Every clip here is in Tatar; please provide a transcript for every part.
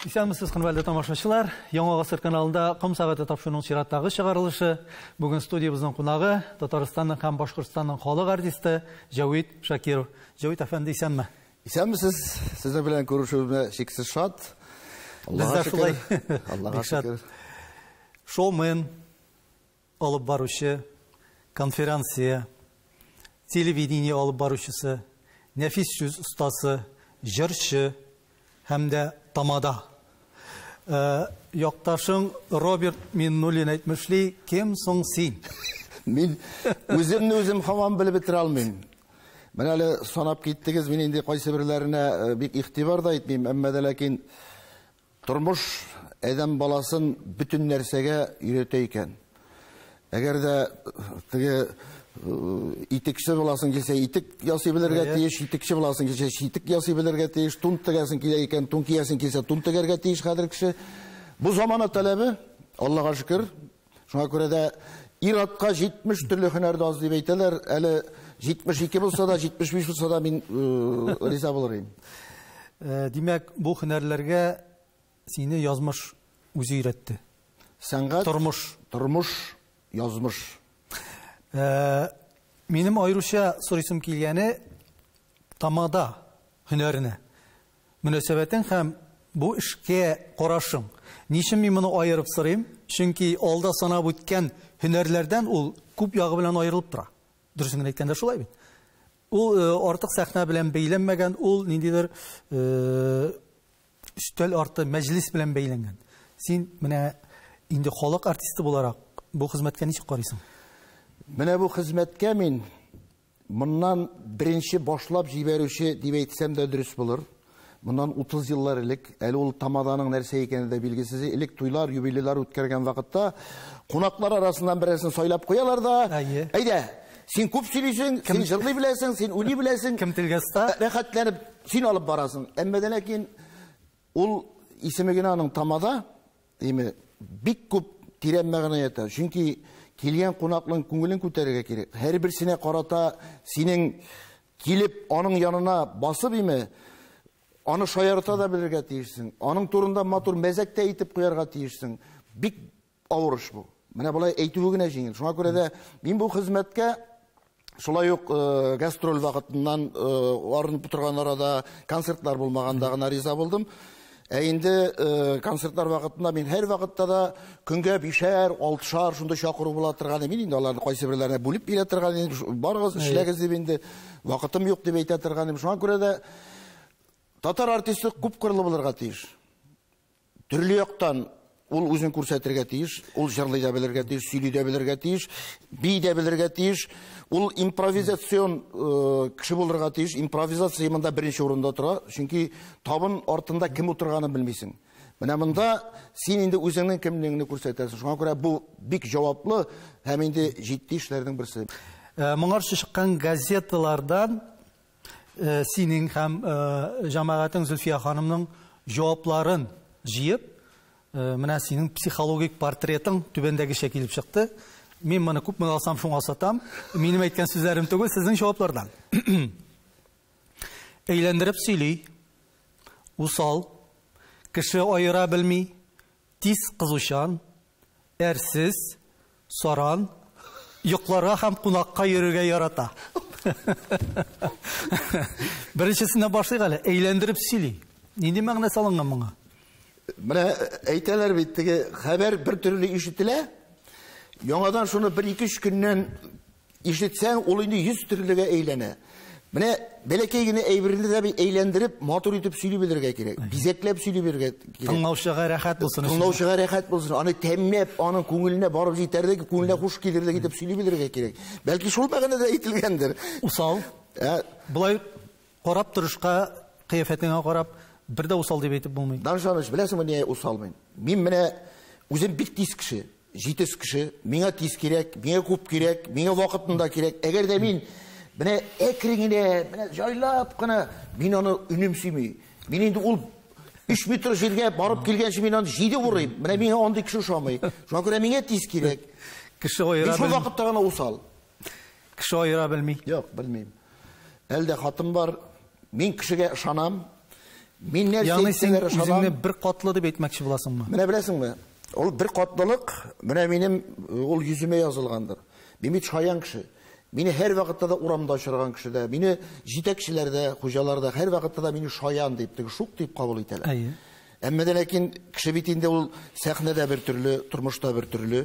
Исәнмесез, хөрмәтле тамашачылар. Яңа гасыр каналында Ком сәгате тапшыруының чираттагы чыгарылышы. Бүген студиябезнең кунагы Татарстанның һәм Башкортстанның халык артисты Җәвит Шакиров. Җәвит әфәнде, исәнме? Исәнмесез. Сезнең белән күрешүемә чиксез шат. Без дә шулай. Аллаһка шөкер. Шоумен, алып баручы, конферансье, телевидение алып баручысы, нәфис сүз остасы, җырчы һәм дә тамада. Якташың Роберт Миннуллин әйтмешли, кем соң син? Мин үземне үзем һаман белеп бетерә алмыйм. Менә әле санап киттегез, мин инде кайсы берләренә бик игътибар да итмим, әмма дә ләкин тормыш адәм баласын бөтен нәрсәгә өйрәтә икән. Әгәр дә теге итекче буласың килсә, итек ясый белергә тиеш, итекче буласың килсә, читек ясый белергә тиеш, тун тегәсең килә икән, тун киясең килсә, тун тегәргә тиеш хәзер кеше. Бу замана таләбе, Аллага шөкер. Шуңа күрә дә ир-атка 70 төрле һөнәр дә аз дип әйтәләр. Әле 72 булса да, 75 булса да мин риза булыр идем. Димәк, бу һөнәрләргә сине язмыш үзе өйрәтте. Сәнгать, тормыш, тормыш, язмыш. Минем аеруча сорыйсым килгәне тамада һөнәренә мөнәсәбәтең һәм бу эшкә карашың. Ни өчен мин моны аерып сорыйм? Чөнки алда санап үткән һөнәрләрдән ул күп ягы белән аерылып тора. Дөресен генә әйткәндә шулай бит. Ул артык сәхнә белән бәйләнмәгән, ул ниндидер өстәл арты мәҗлис белән бәйләнгән. Син менә инде халык артисты буларак бу хезмәткә ничек карыйсың? Менә бу хезмәткә мин моннан беренче башлап җибәрүче дип әйтсәм дә дөрес булыр. Моннан 30 еллар элек, әле ул тамаданың нәрсә икәне дә билгесез, элек туйлар, юбилейлар үткәргән вакытта кунаклар арасыннан берәрсен сайлап куялар да, әйдә, син күп сөйлисең, син җырлый беләсең, син уйный беләсең. Кем телгә оста? Рәхәтләнеп син алып барасың. Әмма дә ләкин ул исеме генә аның тамада, димме, бик күп тирән мәгънә ята. Чөнки килгән кунакның күңелен күтәрергә кирәк. Һәрберсенә карата синең килеп аның янына басып име, аны шаярта да белергә тиешсең. Аның турында матур мәзәк тә әйтеп куярга тиешсең. Бик авыр эш бу. Менә болай әйтүе генә җиңел. Шуңа күрә дә мин бу хезмәткә шулай ук гастроль вакытыннан арынып торган арада концертлар булмаганда гына риза булдым. Ә инде концертлар вакытында мин һәр вакытта да көнгә 5-әр, 6-шар шундый чакыру була торган. Мин инде аларны кайсы берләренә бүлеп бирә торган идем. Барыгыз эшләгез дип инде вакытым юк дип әйтә торган идем. Шуңа күрә дә татар артисты күп кырлы булырга тиеш. Төрле яктан ул үзен күрсәтергә тиеш, ул җырлый да белергә тиеш, сөйли дә белергә тиеш, бии дә белергә тиеш, ул импровизацион кеше булырга тиеш. Импровизация монда беренче урында тора, чөнки табын артында кем утырганын белмисең. Менә монда син инде үзеңнең кемлегеңне күрсәтәсең. Шуңа күрә бу бик җаваплы һәм инде җитди эшләрнең берсе. Моңарчы чыккан газеталардан синең һәм җәмәгатең Зөлфия ханымның җавапларын җыеп, менә синең психологик портретың түбәндәгечә килеп чыкты. Мин моны күпме алсам шуңа сатам. Минем әйткән сүзләрем түгел, сезнең җаваплардан. Әйләндереп сөйли, усал, кеше аера белми, тиз кызучан, әрсез, саран, йокларга һәм кунакка йөрергә ярата. Беренчесеннән башлыйк әле, әйләндереп сөйли. Нинди мәгънә салынган моңа? Менә әйтәләр бит, теге хәбәр бер төрле ишетелә. Яңадан шуны бер-ике-өч көннән ишетсәң, ул инде 100 төрлегә әйләнә. Менә бәләкәй генә әйберне дә бит әйләндереп, матур итеп сөйли белергә кирәк, бизәкләп сөйли белергә кирәк. Тыңлаучыга рәхәт булсын өчен. Тыңлаучыга рәхәт булсын, аны тәмләп, аның күңеленә барып җитәрлек, күңеленә хуш килерлек итеп сөйли белергә кирәк. Бәлки шул мәгънәдә әйтелгәндер. Усал. Болай карап торышка, кыяфәтеңә карап, бер дә усал дип әйтеп булмый. Даншаныч, беләсеңме, ни усал мин? Мин менә үзем бик тиз кеше, җитез кеше, миңа тиз кирәк, миңа күп кирәк, миңа вакытында кирәк. Әгәр дә мин менә әкрен генә, менә җайлап кына, мин аны өнем сөйми. Мин инде ул 3 метр җиргә барып килгәнче мин аны 7 урыйм. Менә миңа андый кеше ошамый. Шуңа күрә миңа тиз кирәк. Кеше аера Мин шул белми. вакытта гына усал. Кеше аера белми. Юк, белмим. Әлдә хатын бар. Мин кешегә ышанам. Мин нәрсә әйтсәләр ышанам. Үзеңне бер катлы дип әйтмәкче буласыңмы? Менә беләсеңме? Ул бер катлылык, менә минем ул йөземә язылгандыр. Мин бит шаян кеше. Мине һәр вакытта да урамда очраган кеше дә, мине җитәкчеләр дә, хуҗалар да һәр вакытта да мине шаян дип, теге шук дип кабул итәләр. Әйе. Әмма дә ләкин кеше бит инде ул сәхнәдә бер төрле, тормышта бер төрле.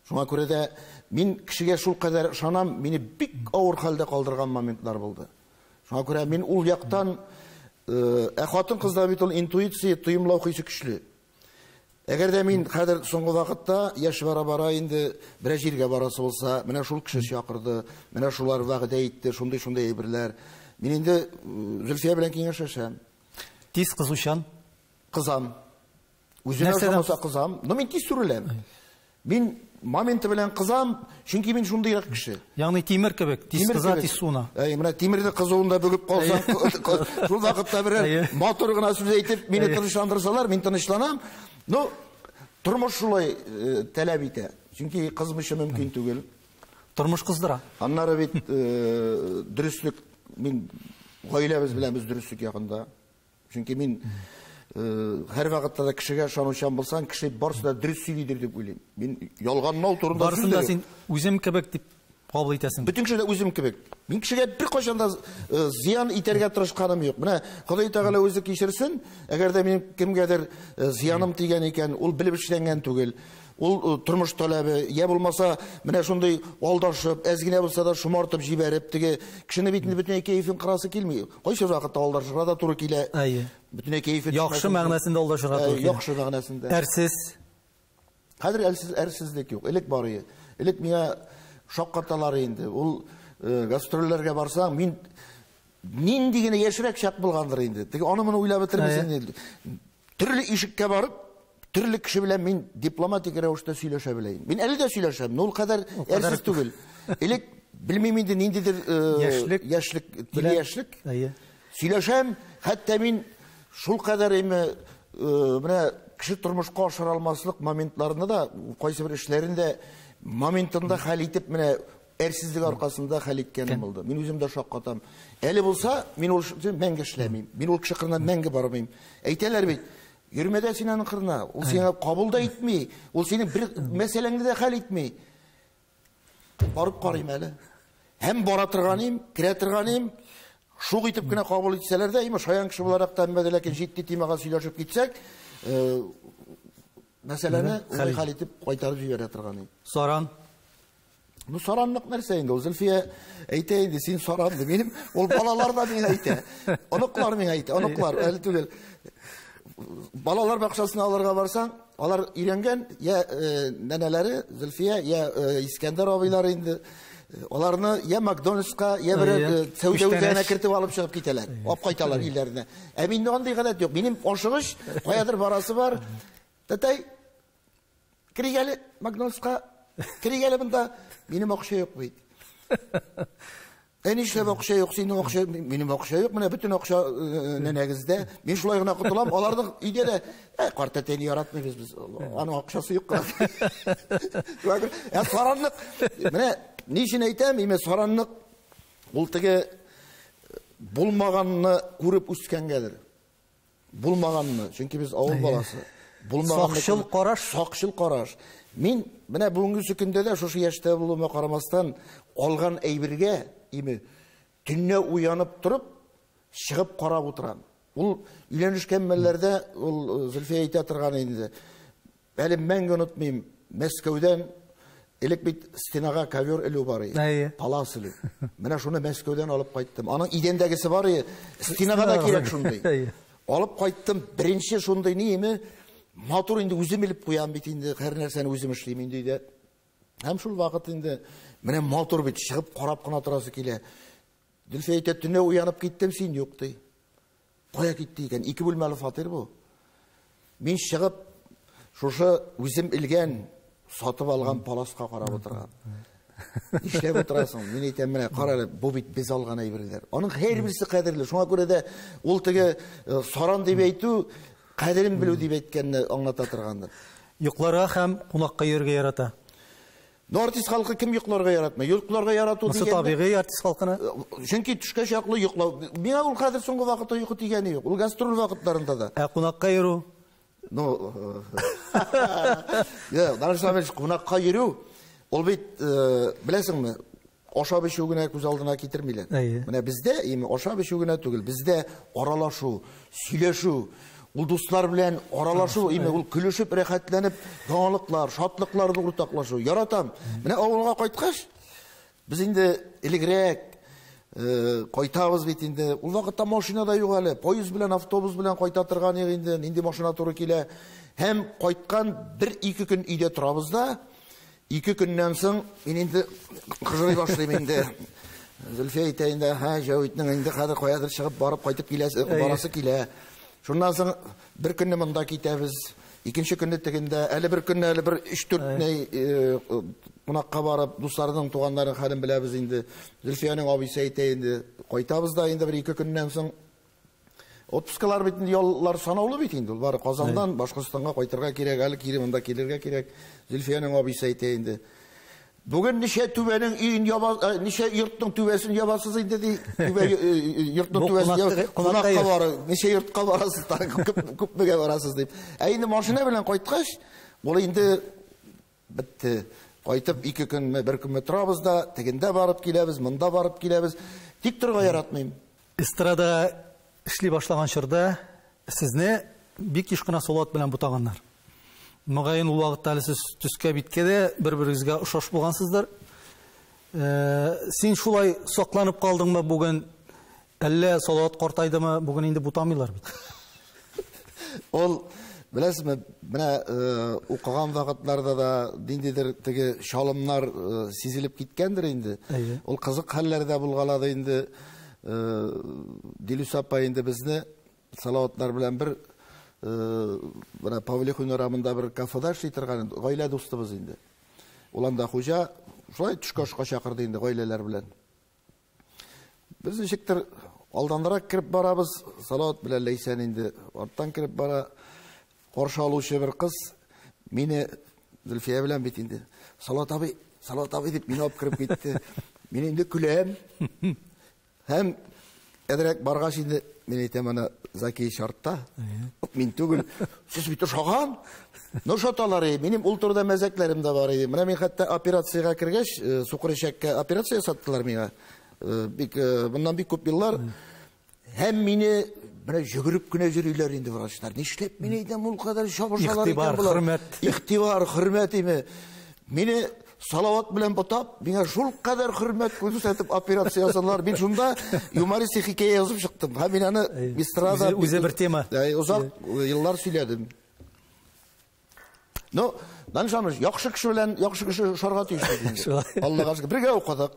Шуңа күрә дә мин кешегә шул кадәр ышанам, мине бик авыр хәлдә калдырган моментлар булды. Шуңа күрә мин ул яктан, ә хатын-кызда бит ул интуиция, тоемлау хисе көчле. Әгәр дә мин хәзер соңгы вакытта яшь бара-бара инде берәр җиргә барасы булса, менә шул кеше чакырды, менә шулар вәгъдә итте, шундый-шундый әйберләр. Мин инде Зөлфия белән киңәшләшәм. Тиз кызучан? Кызам. Үземә ошамаса кызам, но мин тиз сүреләм. Мин моменты белән кызам, чөнки мин шундыйрак кеше. Ягъни тимер кебек, тиз кыза, тиз суына. Әй, менә тимерне кызуында бөгеп калсаң, шул вакытта берәр матур гына сүз әйтеп, мине тынычландырсалар, мин тынычланам. Ну, тормыш шулай таләп итә. Чөнки кызмыйча мөмкин түгел. Тормыш кыздыра. Аннары бит дөреслек, мин гаиләбез белән без дөреслек ягында. Чөнки мин һәр вакытта да кешегә ышанучан булсаң, кеше барысы да дөрес сөйлидер дип уйлыйм. Мин ялганлау турында Барысын да син үзем кебек дип кабул итәсең. Бөтен кеше дә үзем кебек. Мин кешегә беркайчан да зыян итәргә тырышканым юк. Менә Ходай Тәгалә үзе кичерсен, әгәр дә минем кемгәдер зыяным тигән икән, ул белеп эшләнгән түгел. Ул тормыш таләбе, я булмаса, менә шундый алдашып, әз генә булса да шомартып җибәреп, теге кешене бит инде бөтенләй кәефен кырасы килми. Кайсы вакытта алдашырга да туры килә. Әйе. Бөтенләй кәефе Яхшы мәгънәсендә алдашырга туры килә. Яхшы мәгънәсендә. Әрсез. Хәзер әрсезлек юк. Элек бар иде. Элек миңа шаккаталар инде. Ул гастрольләргә барсаң, мин нинди генә яшьрәк чак булгандыр инде. Теге аны моны уйлап бетермисең инде. Төрле ишеккә барып, төрле кеше белән мин дипломатик рәвештә сөйләшә беләм. Мин әле дә сөйләшәм, но ул кадәр әрсез түгел. Элек белмим инде ниндидер яшьлек, яшьлек, тиле яшьлек. Сөйләшәм, хәтта мин шул кадәр эме менә кеше тормышка ашыра алмаслык моментларны да, кайсы бер эшләрен дә моментында хәл итеп, менә әрсезлек аркасында хәл иткәнем булды. Мин үзем дә шаккатам. Әле булса, мин ул мәңге эшләмим. Мин ул кеше кырына мәңге бармыйм. Әйтәләр бит, йөрмә дә син аның кырына. Ул сиңа кабул да итми. Ул синең бер мәсьәләңне дә хәл итми. Барып карыйм әле. Һәм бара торганым, керә торганым, шук итеп кенә кабул итсәләр дә, имеш, шаян кеше буларак та, әмма ләкин җитди темага сөйләшеп китсәк, мәсьәләне уңай хәл итеп кайтарып җибәрә торган. Саран. Ну, саранлык нәрсә инде ул? Зөлфия әйтә инде, син саран дип. Минем ул балалар да миңа әйтә. Оныклар миңа әйтә, оныклар әле түгел. Балалар бакчасына аларга барсаң, алар өйрәнгән, я нәнәләре Зөлфия, я Искәндәр абыйлары инде. Аларны я Макдональдска, я бер сәүдә үзәгенә кертеп алып чыгып китәләр, алып кайталар өйләренә. Ә миндә андый гадәт юк. Минем ашыгыч, каядыр барасы бар. Тәтәй, керик әле Макдональдска, керик әле монда. Минем акча юк бит. Ә нишләп акча юк? Синең акча, минем акча юк. Менә бөтен акча нәнәгездә. Мин шулай гына котылам. Аларның өйдә дә, карт әтәйне яратмыйбыз без. Аның акчасы юк. Ә саранлык, менә ни өчен әйтәм, име саранлык ул теге булмаганны күреп үскәнгәдер. Булмаганны, чөнки без авыл баласы. Булмаганны Сакчыл караш. Сакчыл караш. Мин менә бүгенге көндә дә шушы яшьтә булуыма карамастан алган әйбергә, име, төнлә уянып торып, чыгып карап утырам. Ул өйләнешкән мәлләрдә ул Зөлфия әйтә торган инде. Әле мәңге онытмыйм, Мәскәүдән элек бит стенага ковер элү бар иде. Палас элү. Менә шуны Мәскәүдән алып кайттым. Аның идәндәгесе бар иде, стенага да кирәк шундый. Алып кайттым, беренче шундый ниме, матур инде үзем элеп куям бит инде, һәр нәрсәне үзем эшлим инде өйдә. Һәм шул вакыт инде менә матур бит, чыгып карап кына торасы килә. Зөлфия әйтә, төнлә уянып киттем, син юк ди. Кая китте икән? Ике бүлмәле фатир бу. Мин чыгып шушы үзем элгән, сатып алган паласка карап утырган. Нишләп утырасың? Мин әйтәм, менә кара әле, бу бит без алган әйберләр. Аның һәрберсе кадерле. Шуңа күрә дә ул теге саран дип әйтү, кадерен белү дип әйткәнне аңлата торгандыр. Йокларга һәм кунакка йөрергә ярата. Но артист халкы кем йокларга яратмый? Йокларга ярату дигәндә. Табигый артист халкына. Чөнки төшкә чаклы йоклау. Миңа ул хәзер соңгы вакытта йокы тигәне юк. Ул гастроль вакытларында да. Ә кунакка йөрү? Ну, я, Данил Шамилевич, кунакка йөрү, ул бит, беләсеңме, ашап эчү генә күз алдына китермиләр. Менә бездә име ашап эчү генә түгел, бездә аралашу, сөйләшү, ул дуслар белән аралашу, име ул көлешеп, рәхәтләнеп, яңалыклар, шатлыкларны уртаклашу. Яратам. Менә авылга кайткач, без инде элегрәк кайтабыз бит инде. Ул вакытта машина да юк әле. Поезд белән, автобус белән кайта торган идек инде. Нинди машина туры килә. Һәм кайткан бер-ике көн өйдә торабыз да, 2 көннән соң мин инде кыжырый башлыйм инде. Зөлфия әйтә инде, һә, Җәвитнең инде хәзер каядыр чыгып барып кайтып киләсе, барасы килә. Шуннан соң бер көнне монда китәбез, икенче көнне тегендә, әле бер көнне, әле бер 3-4 кунакка барып, дусларның, туганнарның хәлен беләбез инде. Зөлфиянең абыйсы әйтә инде, кайтабыз да инде бер-ике көннән соң. Отпускалар бит инде, яллар санаулы бит инде. Ул бары Казандан Башкортстанга кайтырга кирәк, әле кире монда килергә кирәк. Зөлфиянең абыйсы әйтә инде. Бүген ничә түбәнең өен яба, ничә йортның түбәсен ябасыз инде ди. Түбә йортның түбәсен кунакка бары, ничә йортка барасыз, күпмегә барасыз дип. Ә инде машина белән кайткач, ул инде бетте. Кайтып 2 көнме, 1 көнме торабыз да, тегендә барып киләбез, монда барып киләбез. Тик торырга яратмыйм. Эстрада эшли башлаган чорда сезне бик еш кына Салават белән бутаганнар. Мөгаен ул вакытта әле сез төскә биткә дә бер-берегезгә охшаш булгансыздыр. Син шулай сакланып калдыңмы бүген? Әллә Салават картайдымы? Бүген инде бутамыйлар бит. Ул, беләсезме, менә укыган вакытларда да ниндидер теге шалымнар сизелеп киткәндер инде. Ул кызык хәлләр дә булгалады инде. Дилүс апа инде безне Салаватлар белән бер менә Павлихин урамында бер кафеда эшли торган гаилә дустыбыз инде. Ул анда хуҗа, шулай төшке ашка чакырды инде гаиләләр белән. Без ничектер алданрак кереп барабыз, Салават белән Ләйсән инде арттан кереп бара. Каршы алучы бер кыз мине Зөлфия белән бит инде. Салават абый, Салават абый дип мине алып кереп китте. Мин инде көләм. Һәм әзрәк баргач инде мин әйтәм, ана Заки шартта. Мин түгел. Сез бит ошаган. Ну шаталар, минем ул турыда мәзәкләрем дә бар иде. Менә мин хәтта операциягә кергәч, сукыр эчәккә операция ясаттылар миңа. Бик моннан бик күп еллар. Һәм мине менә йөгереп кенә йөриләр инде врачлар. Нишләп мине әйтәм, ул кадәр чабышалар икән болар. Игътибар, хөрмәт. Игътибар, хөрмәт име. Мине Салават белән бутап, миңа шул кадәр хөрмәт күрсәтеп операция ясадылар. Мин шунда юмористик хикәя язып чыктым. Һәм мин аны эстрада үзе бер тема. Озак еллар сөйләдем. Ну, Данил Шамилевич, яхшы кеше белән яхшы кеше ошарга тиеш бит инде. Аллага шөкер, бергә укыдык.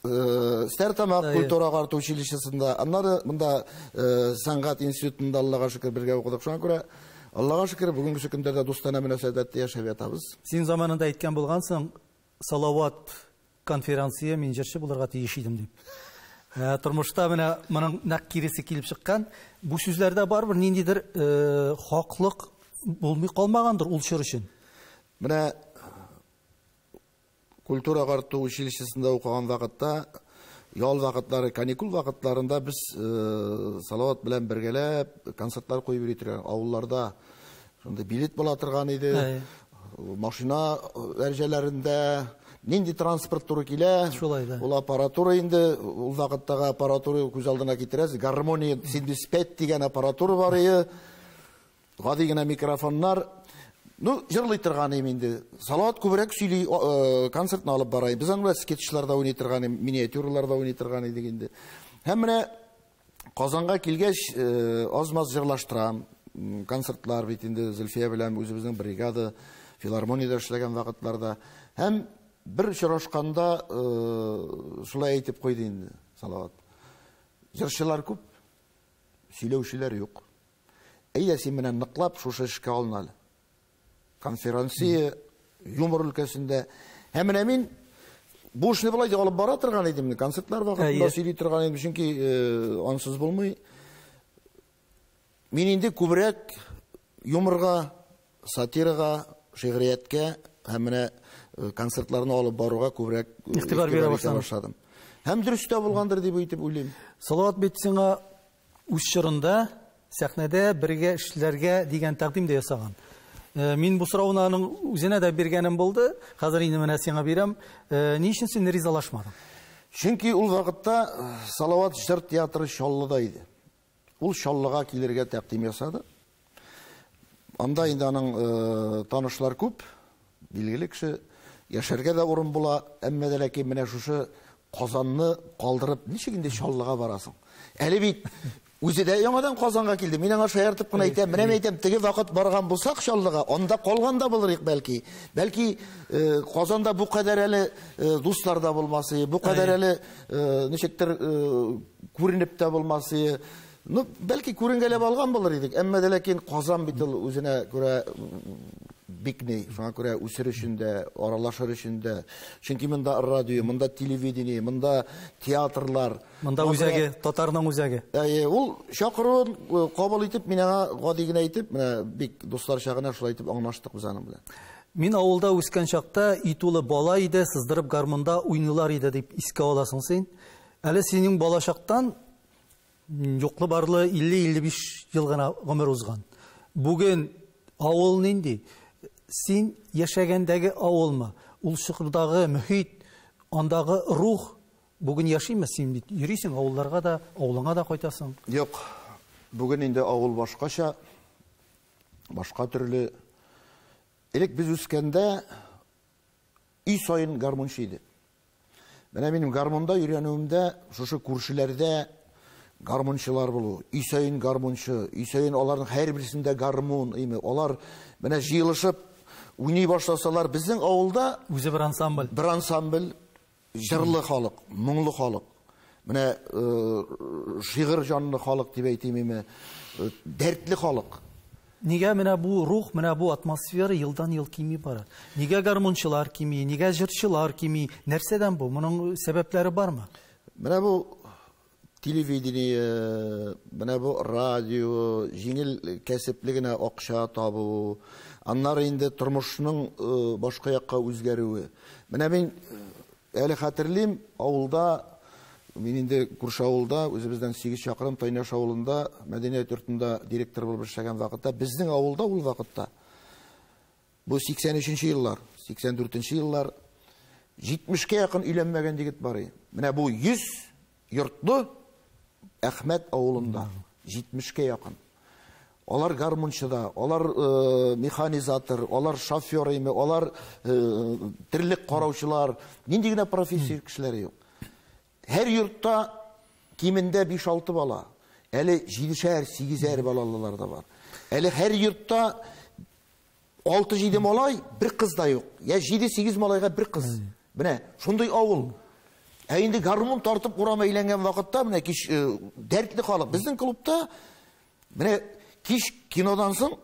Стәрлетамак культура агарту училищесында, аннары монда сәнгать институтында Аллага шөкер бергә укыдык. Шуңа күрә Аллага шөкер, бүгенге көндә дә дустанә мөнәсәбәттә яшәп ятабыз. Син заманында әйткән булгансың, Салават конференция мин җырчы булырга тиеш идем дип. Тормышта менә моның нәкъ киресе килеп чыккан. Бу сүзләрдә барыбер ниндидер хаклык булмый калмагандыр ул чор өчен. Менә культура агарту училищесында укыган вакытта, ял вакытлары, каникул вакытларында без Салават белән бергәләп концертлар куеп йөри торган авылларда. Шунда билет була торган иде. Машина әрҗәләрендә нинди транспорт туры килә? Шулай да. Ул аппаратура инде, ул вакыттагы аппаратура күз алдына китерәсез. Гармония 75 дигән аппаратура бар иде. Гади генә микрофоннар. Ну, җырлый торган идем инде. Салават күбрәк сөйли, концертны алып бара. Без аның белән скетчларда уйный торган идем, миниатюраларда уйный торган идек инде. Һәм менә Казанга килгәч, аз-маз җырлаштырам. Концертлар бит инде Зөлфия белән үзебезнең бригада филармониядә эшләгән вакытларда. Һәм бер очрашканда шулай әйтеп куйды инде Салават. Җырчылар күп, сөйләүчеләр юк. Әйдә син менә ныклап шушы эшкә алын әле. Конференция, юмор өлкәсендә. Һәм менә мин бу эшне болай дип алып бара торган идем, концертлар вакытында сөйли торган идем, чөнки ансыз булмый. Мин инде күбрәк юморга, сатирага, шигърияткә һәм менә концертларны алып баруга күбрәк игътибар бирә башладым. Һәм дөрес тә булгандыр дип әйтеп уйлыйм. Салават бит сиңа үз чорында сәхнәдә бергә эшләргә дигән тәкъдим дә ясаган. Мин бу сорауны аның үзенә дә биргәнем булды. Хәзер инде менә сиңа бирәм. Ни өчен син ризалашмадың? Чөнки ул вакытта Салават җыр театры Чаллыда иде. Ул Чаллыга килергә тәкъдим ясады. Анда инде аның танышлар күп, билгеле кеше, яшәргә дә урын була, әмма дә ләкин менә шушы Казанны калдырып ничек инде Чаллыга барасың? Әле бит үзе дә яңадан Казанга килде. Мин аңа шаяртып кына әйтәм, менә мин әйтәм, теге вакыт барган булсак Чаллыга, анда калган да булыр идек бәлки. Бәлки Казанда бу кадәр әле дуслар да булмас иде, бу кадәр әле ничектер күренеп тә булмас иде. Ну, бәлки күренгәләп алган булыр идек. Әмма дә ләкин Казан бит ул үзенә күрә бик ни, шуңа күрә үсер өчен дә, аралашыр өчен дә. Чөнки монда радио, монда телевидение, монда театрлар. Монда үзәге, татарның үзәге. Әйе, ул чакыруын кабул итеп, мин аңа гади генә әйтеп, менә бик дусларча гына шулай итеп аңлаштык без аның белән. Мин авылда үскән чакта өй тулы бала иде, сыздырып гармунда уйныйлар иде дип искә аласың син. Әле синең балачактан юклы барлы 50-55 ел гына гомер узган. Бүген авыл нинди? Син яшәгәндәге авылмы? Ул чордагы мөхит, андагы рух бүген яшиме? Син бит йөрисең авылларга да, авылыңа да кайтасың. Юк. Бүген инде авыл башкача, башка төрле. Элек без үскәндә өй саен гармунчы иде. Менә минем гармунда өйрәнүемдә шушы күршеләрдә гармунчылар булу, өй саен гармунчы, өй саен аларның һәрберсендә гармун, име, алар менә җыелышып уйный башласалар, безнең авылда үзе бер ансамбль. Бер ансамбль, җырлы халык, моңлы халык. Менә шигырь җанлы халык дип әйтим име, дәртле халык. Нигә менә бу рух, менә бу атмосфера елдан-ел кими бара? Нигә гармунчылар кими, нигә җырчылар кими? Нәрсәдән бу? Моның сәбәпләре бармы? Менә бу телевидение, менә бу радио, җиңел кәсепле генә акча табу, аннары инде тормышның башка якка үзгәрүе. Менә мин әле хәтерлим, авылда, мин инде күрше авылда, үзебездән 8 чакрым Тайнаш авылында мәдәният йортында директор булып эшләгән вакытта, безнең авылда ул вакытта, бу 83 еллар, 84 еллар, 70-кә якын өйләнмәгән егет бар иде. Менә бу 100 йортлы Әхмәт авылында 70-кә якын. Алар гармунчыда, алар механизатор, алар шофер име, алар терлек караучылар, нинди генә профессия кешеләре юк. Һәр йортта кимендә 5-6 бала, әле 7-шәр, 8-әр балалар да бар. Әле һәр йортта 6-7 малай, бер кыз да юк. Я 7-8 малайга бер кыз. Менә шундый авыл. Ә инде гармун тартып урам әйләнгән вакытта менә кич дәртле халык. Безнең клубта менә кич кинодан соң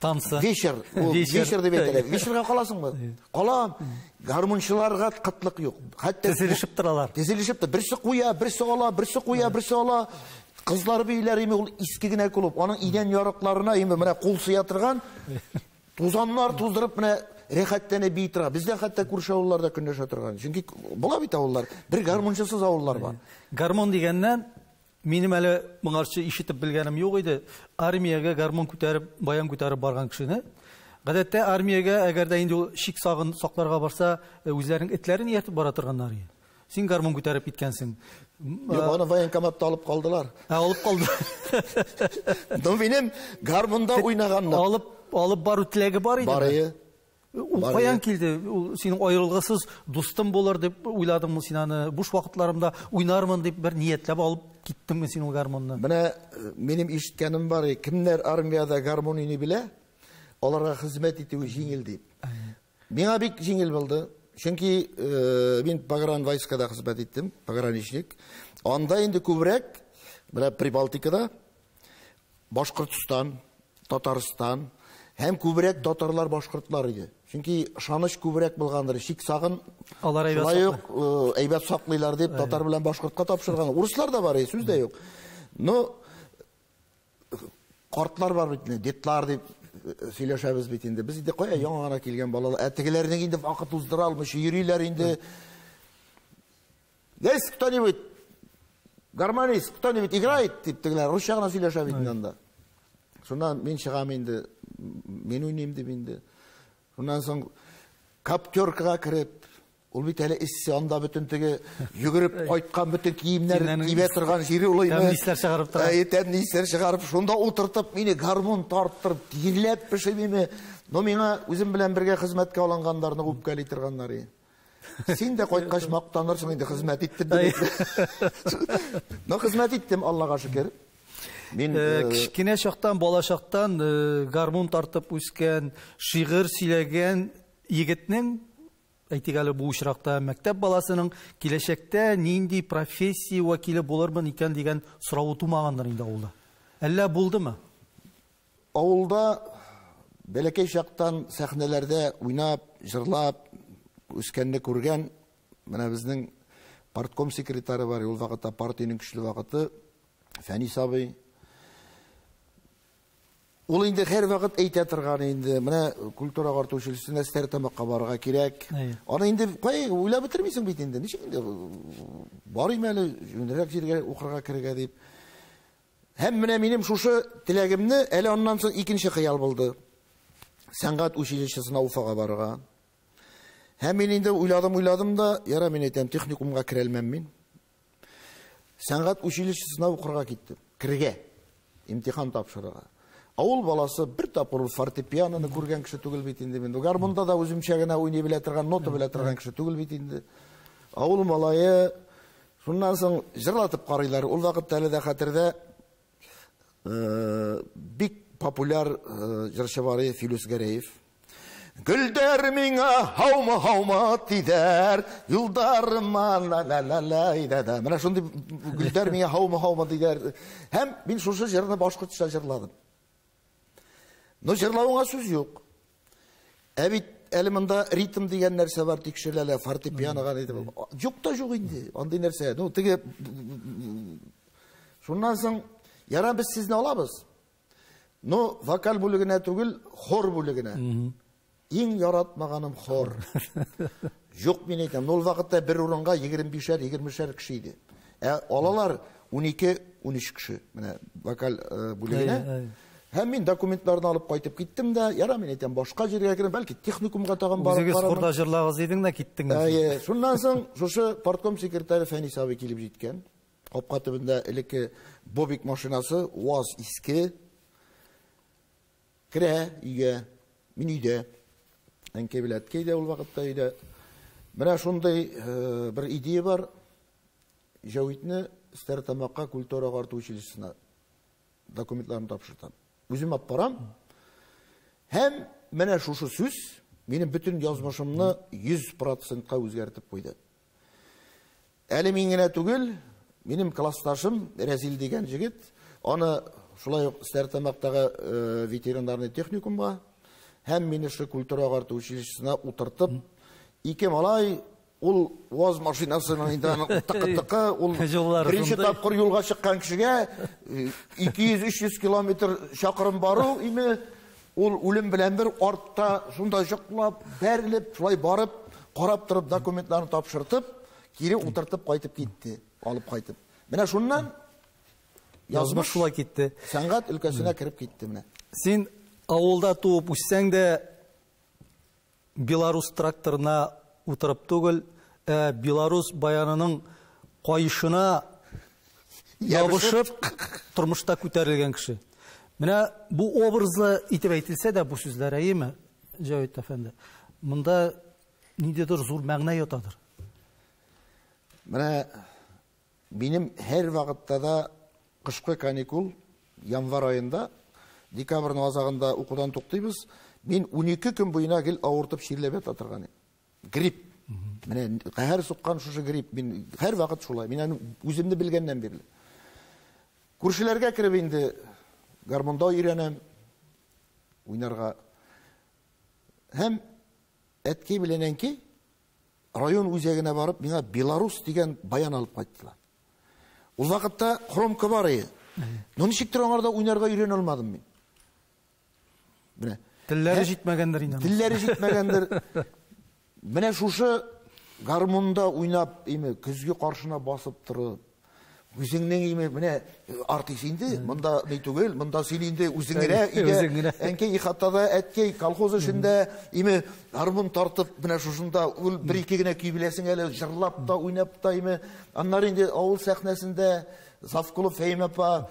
танцы. Вечер, вечер дип әйтәләр. Вечерга каласыңмы? Калам. Гармунчыларга кытлык юк. Хәтта тезелешеп торалар. Тезелешеп тора. Берсе куя, берсе ала, берсе куя, берсе ала. Кызлар бииләр име, ул иске генә клуб. Аның идән ярыкларына име менә кул сыя торган тузаннар туздырып менә рәхәтләнеп бии тора. Бездә хәтта күрше авылларда көнләшә торган. Чөнки була бит авыллар, бер гармунчысыз авыллар бар. Гармун дигәннән, минем әле моңарчы ишетеп белгәнем юк иде. Армиягә гармун күтәреп, баян күтәреп барган кешене. Гадәттә армиягә, әгәр дә инде ул чик сагын сакларга барса, үзләренең этләрен ияртеп бара торганнар иде. Син гармун күтәреп киткәнсең. Юк, аны военкоматта алып калдылар. Ә, алып калды. Ну, минем гармунда уйнаганны. Алып бару теләге бар иде. Бар иде. Ул каян килде? Ул синең аерылгысыз дустым булыр дип уйладыңмы син аны? Буш вакытларымда уйнармын дип бер ниятләп алып киттеңме син ул гармунны? Менә минем ишеткәнем бар, кемнәр армиядә гармун уйный белә, аларга хезмәт итүе җиңел дип. Миңа бик җиңел булды. Чөнки мин погран войскада хезмәт иттем, пограничник. Анда инде күбрәк менә Прибалтикада, Башкортстан, Татарстан һәм күбрәк татарлар, башкортлар иде. Чөнки ышаныч күбрәк булгандыр. Чик сагын алар әйбәт саклыйлар дип татар белән башкортка тапшырган. Урыслар да бар, сүз дә юк. Но картлар бар бит, дедлар дип сөйләшәбез бит инде. Без инде кая яңа гына килгән балалар. Ә тегеләрнең инде вакыт уздыра алмыйча йөриләр инде. Есть кто-нибудь? Гармонист, кто-нибудь играет? Дип тегеләр русча гына сөйләшә бит инде анда. Шуннан мин чыгам инде, мин уйныйм дип инде. Шуннан соң каптеркага кереп, ул бит әле эссе, анда бөтен теге йөгереп кайткан бөтен киемнәр кибә торган җире ул инде. Тәмле исләр чыгарып тора. Әйе, тәмле исләр чыгарып, шунда утыртып, мине гармун тарттырып, тирләп пешеп име. Но миңа үзем белән бергә хезмәткә алынганнарны үпкәли торганнар иде. Син дә кайткач мактанырсың инде, хезмәт иттем дип. Но хезмәт иттем, Аллага шөкер. Мин кечкенә чактан, бала чактан гармун тартып үскән, шигырь сөйләгән егетнең, әйтик әле бу очракта мәктәп баласының киләчәктә нинди профессия вәкиле булырмын икән дигән соравы тумагандыр инде авылда. Әллә булдымы? Авылда бәләкәй чактан сәхнәләрдә уйнап, җырлап үскәнне күргән, менә безнең партком секретаре бар, ул вакытта партиянең көчле вакыты, Фәнис абый. Ул инде һәр вакыт әйтә торган инде, менә культура агарту училищесына Стәрлетамакка барырга кирәк. Аны инде кая уйлап бетермисең бит инде. Ничек инде барыйм әле, җүнрәк җиргә укырга керергә дип. Һәм менә минем шушы теләгемне әле аннан соң икенче хыял булды. Сәнгать училищесына Уфага барырга. Һәм мин инде уйладым, уйладым да, яра мин әйтәм, техникумга керәлмәм мин. Сәнгать училищесына укырга киттем. Керергә, имтихан тапшырырга. Авыл баласы бер тапкыр фортепианоны күргән кеше түгел бит инде мин. Гармунда да үземчә генә уйный белә торган, нота белә торган кеше түгел бит инде. Авыл малае шуннан соң җырлатып карыйлар. Ул вакытта әле дә хәтердә, бик популяр җырчы бар иде, Филүс Гәрәев. Гөлдәр миңа һаумы һаумы дидәр, юлдарыма ла ла ла ла да да. Менә шундый гөлдәр миңа һаумы һаумы дидәр. Һәм мин шушы җырны башкортча җырладым. Но җырлавыңа сүз юк. Ә бит әле монда ритм дигән нәрсә бар, тикшерелә, фортепианога диде. Юк та юк инде, андый нәрсә. Ну, теге шуннан соң, яра без сезне алабыз. Но вокаль бүлегенә түгел, хор бүлегенә. Иң яратмаганым хор. Юк, мин әйтәм, ул вакытта бер урынга егерме бишәр, егермешәр кеше иде. Ә алалар унике, унөч кеше, менә вокаль бүлегенә. Һәм мин документларны алып кайтып киттем дә, яра мин әйтәм, башка җиргә керәм, бәлки техникумга тагын барып Үзегез карармын. хорда җырлагыз идең дә киттең. Әйе, шуннан соң шушы партком секретаре Фәнис абый килеп җиткән. Капка төбендә элекке Бобик машинасы, УАЗ иске. Керә өйгә, мин өйдә. Әнкәй белән әткәй дә ул вакытта өйдә. Менә шундый бер идея бар. Җәвитне Стәрлетамакка культура агарту училищесына документларын тапшыртам. Үзем алып барам. Һәм менә шушы сүз минем бөтен язмышымны йөз процентка үзгәртеп куйды. Әле мин генә түгел, минем классташым Рәзил дигән җегет, аны шулай ук Стәрлетамактагы ветеринарный техникумга һәм мине шул культура агарту училищесына утыртып, ике малай ул УАЗ машинасының инде аның тыкы-тыкы, ул Юллары беренче шундый. тапкыр юлга чыккан кешегә ике йөз, өч йөз километр чакрым бару име, ул үлем белән бер артта шунда җоклап, бәрелеп, шулай барып, карап торып документларын тапшыртып, кире утыртып кайтып китте, алып кайтып. Менә шуннан язмыш шулай китте. Сәнгать өлкәсенә кереп китте менә. Син авылда туып үссәң дә Беларус тракторына утырып түгел, ә Беларус баянының кайышына ябышып тормышта күтәрелгән кеше. Менә бу образлы итеп әйтелсә дә бу сүзләр, әйеме, Җәвит әфәнде? Монда ниндидер зур мәгънә ятадыр. Менә минем һәр вакытта да кышкы каникул, январь аенда, декабрьнең азагында укудан туктыйбыз. Мин унике көн буена гел авыртып чирләп ята торган идем. Грипп. Менә каһәр суккан шушы грипп. Мин һәр вакыт шулай. Мин аны үземне белгәннән бирле. Күршеләргә кереп инде гармунда өйрәнәм, уйнарга. Һәм әткәй белән әнкәй район үзәгенә барып миңа Беларус дигән баян алып кайттылар. Ул вакытта хромка бар иде. Но ничектер аңарда уйнарга өйрәнә алмадым мин. Менә. Телләре җитмәгәндер инде. Телләре җитмәгәндер. Менә шушы гармунда уйнап, име, көзге каршына басып торып, үзеңнең име, менә артист инде, монда ни түгел, монда син инде үзең генә өйдә, әнкәй ихатада, әткәй колхоз эшендә, име, гармун тартып, менә шушында ул бер-ике генә көй беләсең әле, җырлап та, уйнап та, име. Аннары инде авыл сәхнәсендә Завклуб Фәймә апа,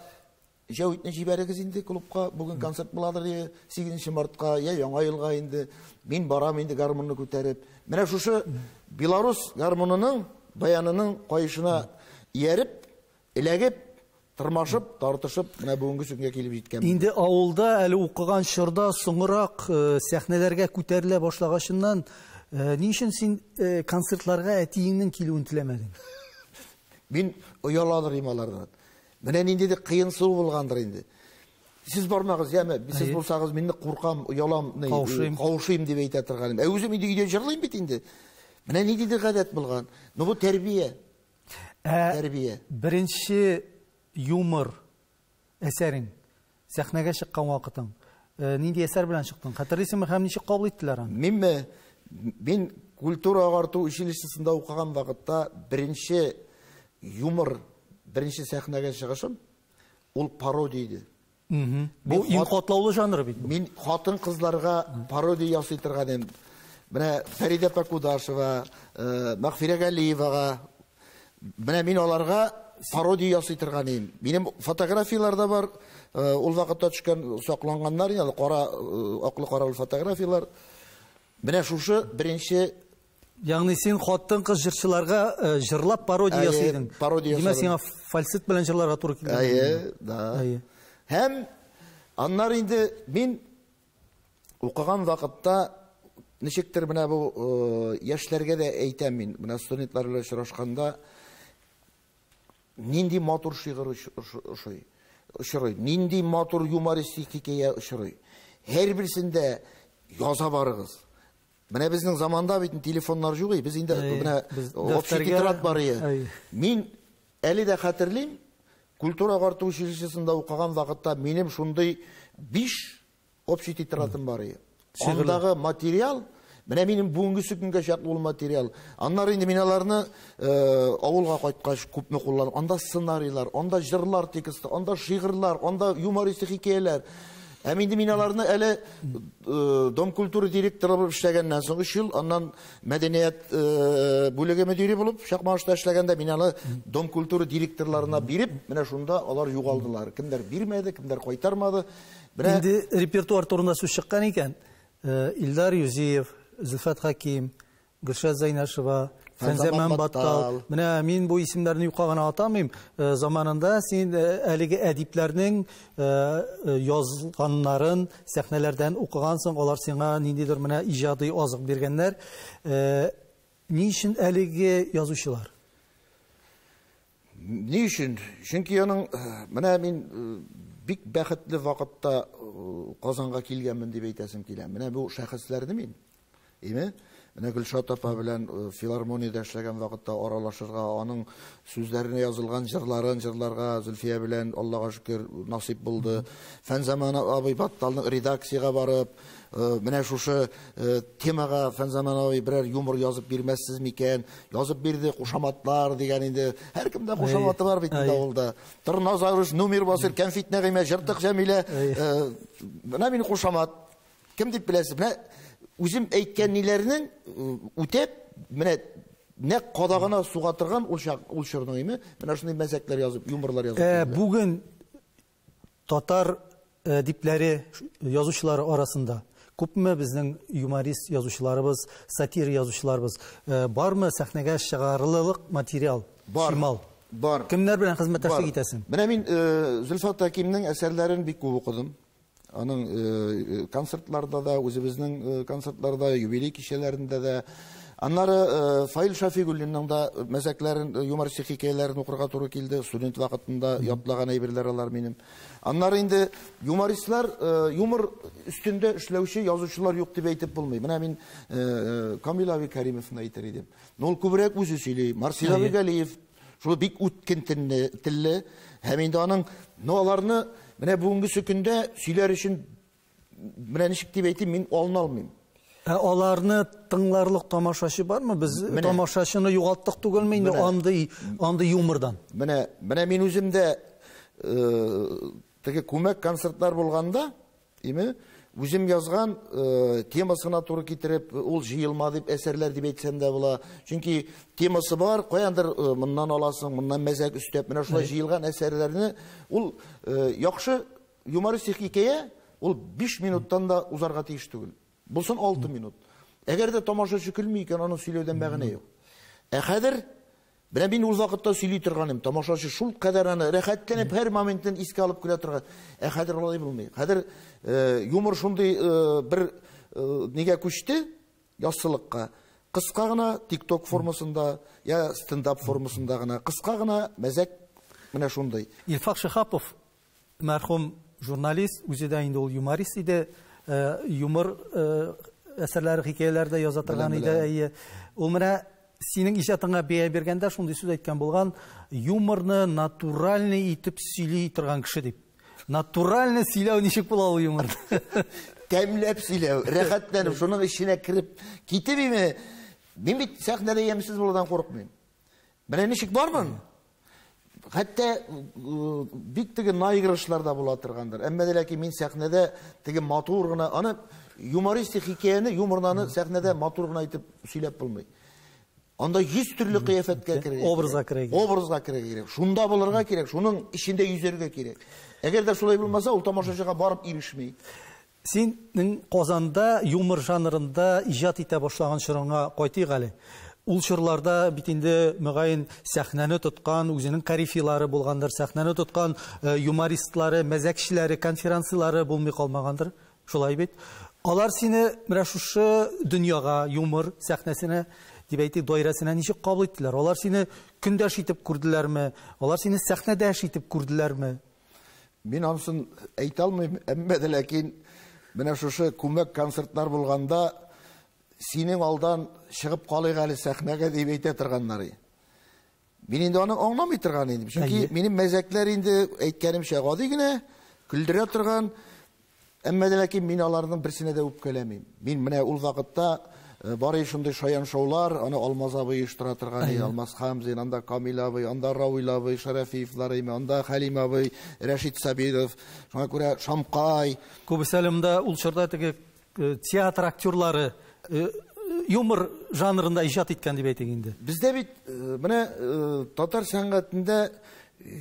Җәвитне җибәрегез инде клубка, бүген концерт буладыр, 8 мартка, я Яңа елга инде. Мин барам инде гармунны күтәреп. Менә шушы белорус гармунының, баянының каешына ияреп, эләгеп, тырмашып, тартышып, менә бүгенге көнгә килеп җиткән. Инде авылда әле укыган чорда соңрак сәхнәләргә күтәрелә башлагачыннан, ни өчен син концертларга әтиеңнең килүен теләмәдең? Мин ояладыр идем алардан. Менә ниндидер кыенсызлык булгандыр инде. Сез бармагыз, яме, сез булсагыз, мин куркам, оялам, каушыйм дип әйтә торган идем. Ә үзем инде өйдә җырлыйм бит инде. Менә ниндидер гадәт булган. Но бу тәрбия. Тәрбия. Беренче юмор әсәрең, сәхнәгә чыккан вакытың, нинди әсәр белән чыктың? Хәтерлисеңме һәм ничек кабул иттеләр аны? Минме? Мин культура агарту училищесында укыган вакытта беренче юмор, беренче сәхнәгә чыгышым, ул пародия иде. Бу иң катлаулы жанр бит. Мин хатын-кызларга пародия ясый торган идем. Менә Фәридә Пакудашева, Мәгъфирә Галиевага, менә мин аларга пародия ясый торган идем. Минем фотографияләр дә бар, ул вакытта төшкән, сакланганнар, инде кара, аклы-каралы фотографияләр. Менә шушы беренче. Ягъни син хатын-кыз җырчыларга җырлап пародия ясый идең. Пародия ясадым. Димәк, сиңа фальцет белән җырларга туры килде. Әйе, да. Һәм аннары инде мин укыган вакытта ничектер менә бу яшьләргә дә әйтәм мин, менә студентлар белән очрашканда нинди матур шигырь ошый, очрый, нинди матур юмористик хикәя очрый. Һәрберсендә яза барыгыз. Менә безнең заманда бит телефоннар юк иде, без инде менә общий тетрадь бар иде. Мин әле дә хәтерлим, культура агарту училищесында укыган вакытта минем шундый 5 общий тетрадым бар иде. Андагы материал, менә минем бүгенге көнгә чаклы ул материал. Аннары инде мин аларны авылга кайткач күпме кулландым. Анда сценарийлар, анда җырлар тексты, анда шигырьләр, анда юмористик хикәяләр. Һәм инде мин аларны әле Дом культуры директоры булып эшләгәннән соң 3 ел, аннан мәдәният бүлеге мөдире булып Чакмагышта эшләгәндә мин аны Дом культуры директорларына биреп, менә шунда алар югалдылар. Кемдер бирмәде, кемдер кайтармады. Инде репертуар турында сүз чыккан икән, Илдар Юзиев, Зөлфәт Хәким, Гөлшат Зәйнәшева, Фәнзәмән Баттал. Менә мин бу исемнәрне юкка гына атамыйм. Заманында син әлеге әдипләрнең язганнарын сәхнәләрдән укыгансың, алар сиңа ниндидер менә иҗади азык биргәннәр. Ни өчен әлеге язучылар? Ни өчен? Чөнки аның менә мин бик бәхетле вакытта Казанга килгәнмен дип әйтәсем килә. Менә бу шәхесләрне мин, әйме? Менә Гөлшат апа белән филармониядә эшләгән вакытта аралашырга, аның сүзләренә язылган җырларын җырларга Зөлфия белән Аллага шөкер насыйп булды. Фәнзаман абый Батталның редакциягә барып, менә шушы темага Фәнзаман абый берәр юмор язып бирмәссез микән? Язып бирде, кушаматлар дигән инде. Һәркемдә кушаматы бар бит инде авылда. Торназарыш, Нумир Басыр, Кәнфит Нәгыймә, Җыртык Җәмилә. Менә мин кушамат. Кем дип беләсез? Менә үзем әйткән ниләрнең үтәп, менә нәкъ кадагына суга торган ул чак, ул чорның име? Менә шундый мәзәкләр язып, юморлар язып. Бүген татар әдипләре, язучылары арасында күпме безнең юморист язучыларыбыз, сатира язучыларыбыз бармы сәхнәгә чыгарылырлык материал? Бар. Чимал? Бар. Кемнәр белән хезмәттәшлек итәсең? Менә мин Зөлфәт Хәкимнең әсәрләрен бик күп укыдым. Аның концертларда да, үзебезнең концертларда, юбилей кичәләрендә дә. Аннары Фаил Шафигуллинның да мәзәкләрен, юмористик хикәяләрен укырга туры килде. Студент вакытында ятлаган әйберләр алар минем. Аннары инде юмористлар, юмор өстендә эшләүче язучылар юк дип әйтеп булмый. Менә мин Камил абый Каримовны әйтер идем. Но ул күбрәк үзе сөйли. Марсил абый Галиев шул бик үткен телле. Һәм инде аның, но аларны менә бүгенге көндә сөйләр өчен Менә ничек дип әйтим, мин алына алмыйм. Ә аларны тыңларлык тамашачы бармы? Без тамашачыны югалттык түгелме инде андый юмордан? Менә мин үзем дә теге күмәк концертлар булганда, име, үзем язган темасына туры китереп, ул җыелма дип әсәрләр дип әйтсәм дә була. Чөнки темасы бар, каяндыр моннан аласың, моннан мәзәк өстәп, менә шулай җыелган әсәрләрне ул яхшы юмористик хикәя, ул 5 минуттан да узарга тиеш түгел. Булсын 6 минут. Әгәр дә тамашачы көлми икән, аны сөйләүдән мәгънә юк. Ә хәзер менә мин ул вакытта сөйли торган идем. Тамашачы шул кадәр аны рәхәтләнеп һәр моментын искә алып көлә торган. Ә хәзер алай булмый. Хәзер юмор шундый бер нигә күчте? Яссылыкка. Кыска гына TikTok формасында я стендап формасында гына кыска гына мәзәк менә шундый. Илфак Шиһапов мәрхүм журналист, үзе дә инде ул юморист иде. Юмор әсәрләре, хикәяләр дә яза торган иде. Ул менә синең иҗатыңа бәя биргәндә шундый сүз әйткән булган: юморны натуральный итеп сөйли торган кеше дип. Натуральный сөйләү ничек була ул юморны? Тәмләп сөйләү, рәхәтләнеп, шуның эченә кереп китеп име? Мин бит сәхнәдә ямьсез булудан курыкмыйм. Менә ничек бармын? Хәтта бик теге наигрышлар да була торгандыр. Әмма дә ләкин мин сәхнәдә теге матур гына, аны юмористик хикәяне, юморны сәхнәдә матур гына итеп сөйләп булмый. Анда 100 төрле кыяфәткә керергә. Образга керергә. Образга керергә кирәк. Шунда булырга кирәк, шуның эчендә йөзәргә кирәк. Әгәр дә шулай булмаса, ул тамашачыга барып ирешми. Синең Казанда юмор жанрында иҗат итә башлаган чорыңа кайтыйк әле. Ул чорларда бит инде мөгаен сәхнәне тоткан, үзенең корифейлары булгандыр, сәхнәне тоткан юмористлары, мәзәкчеләре, конференцияләре булмый калмагандыр. Шулай бит. Алар сине менә шушы дөньяга, юмор сәхнәсенә дип әйтик, даирәсенә ничек кабул иттеләр? Алар сине көндәш итеп күрделәрме? Алар сине сәхнәдәш итеп күрделәрме? Мин анысын әйтә алмыйм, әмма дә ләкин менә шушы күмәк концертлар булганда синең алдан чыгып калыйк әле сәхнәгә дип әйтә торганнар. Мин инде аны аңламый торган идем. Чөнки минем мәзәкләр инде әйткәнемчә гади генә, көлдерә торган. Әмма дә ләкин мин аларның берсенә дә үпкәләмим. Мин менә ул вакытта бары шундый шаян шоулар, аны Алмаз абый оештыра торган иде, Алмаз Хамзин, анда Камил абый, анда Равил абый, Шәрәфиевлар име, анда Хәлим абый, Рәшит Сабиров, шуңа күрә Шамкай. Күбесе әле монда ул чорда теге театр актерлары юмор жанрында иҗат иткән дип әйтик инде. Бездә бит менә татар сәнгатендә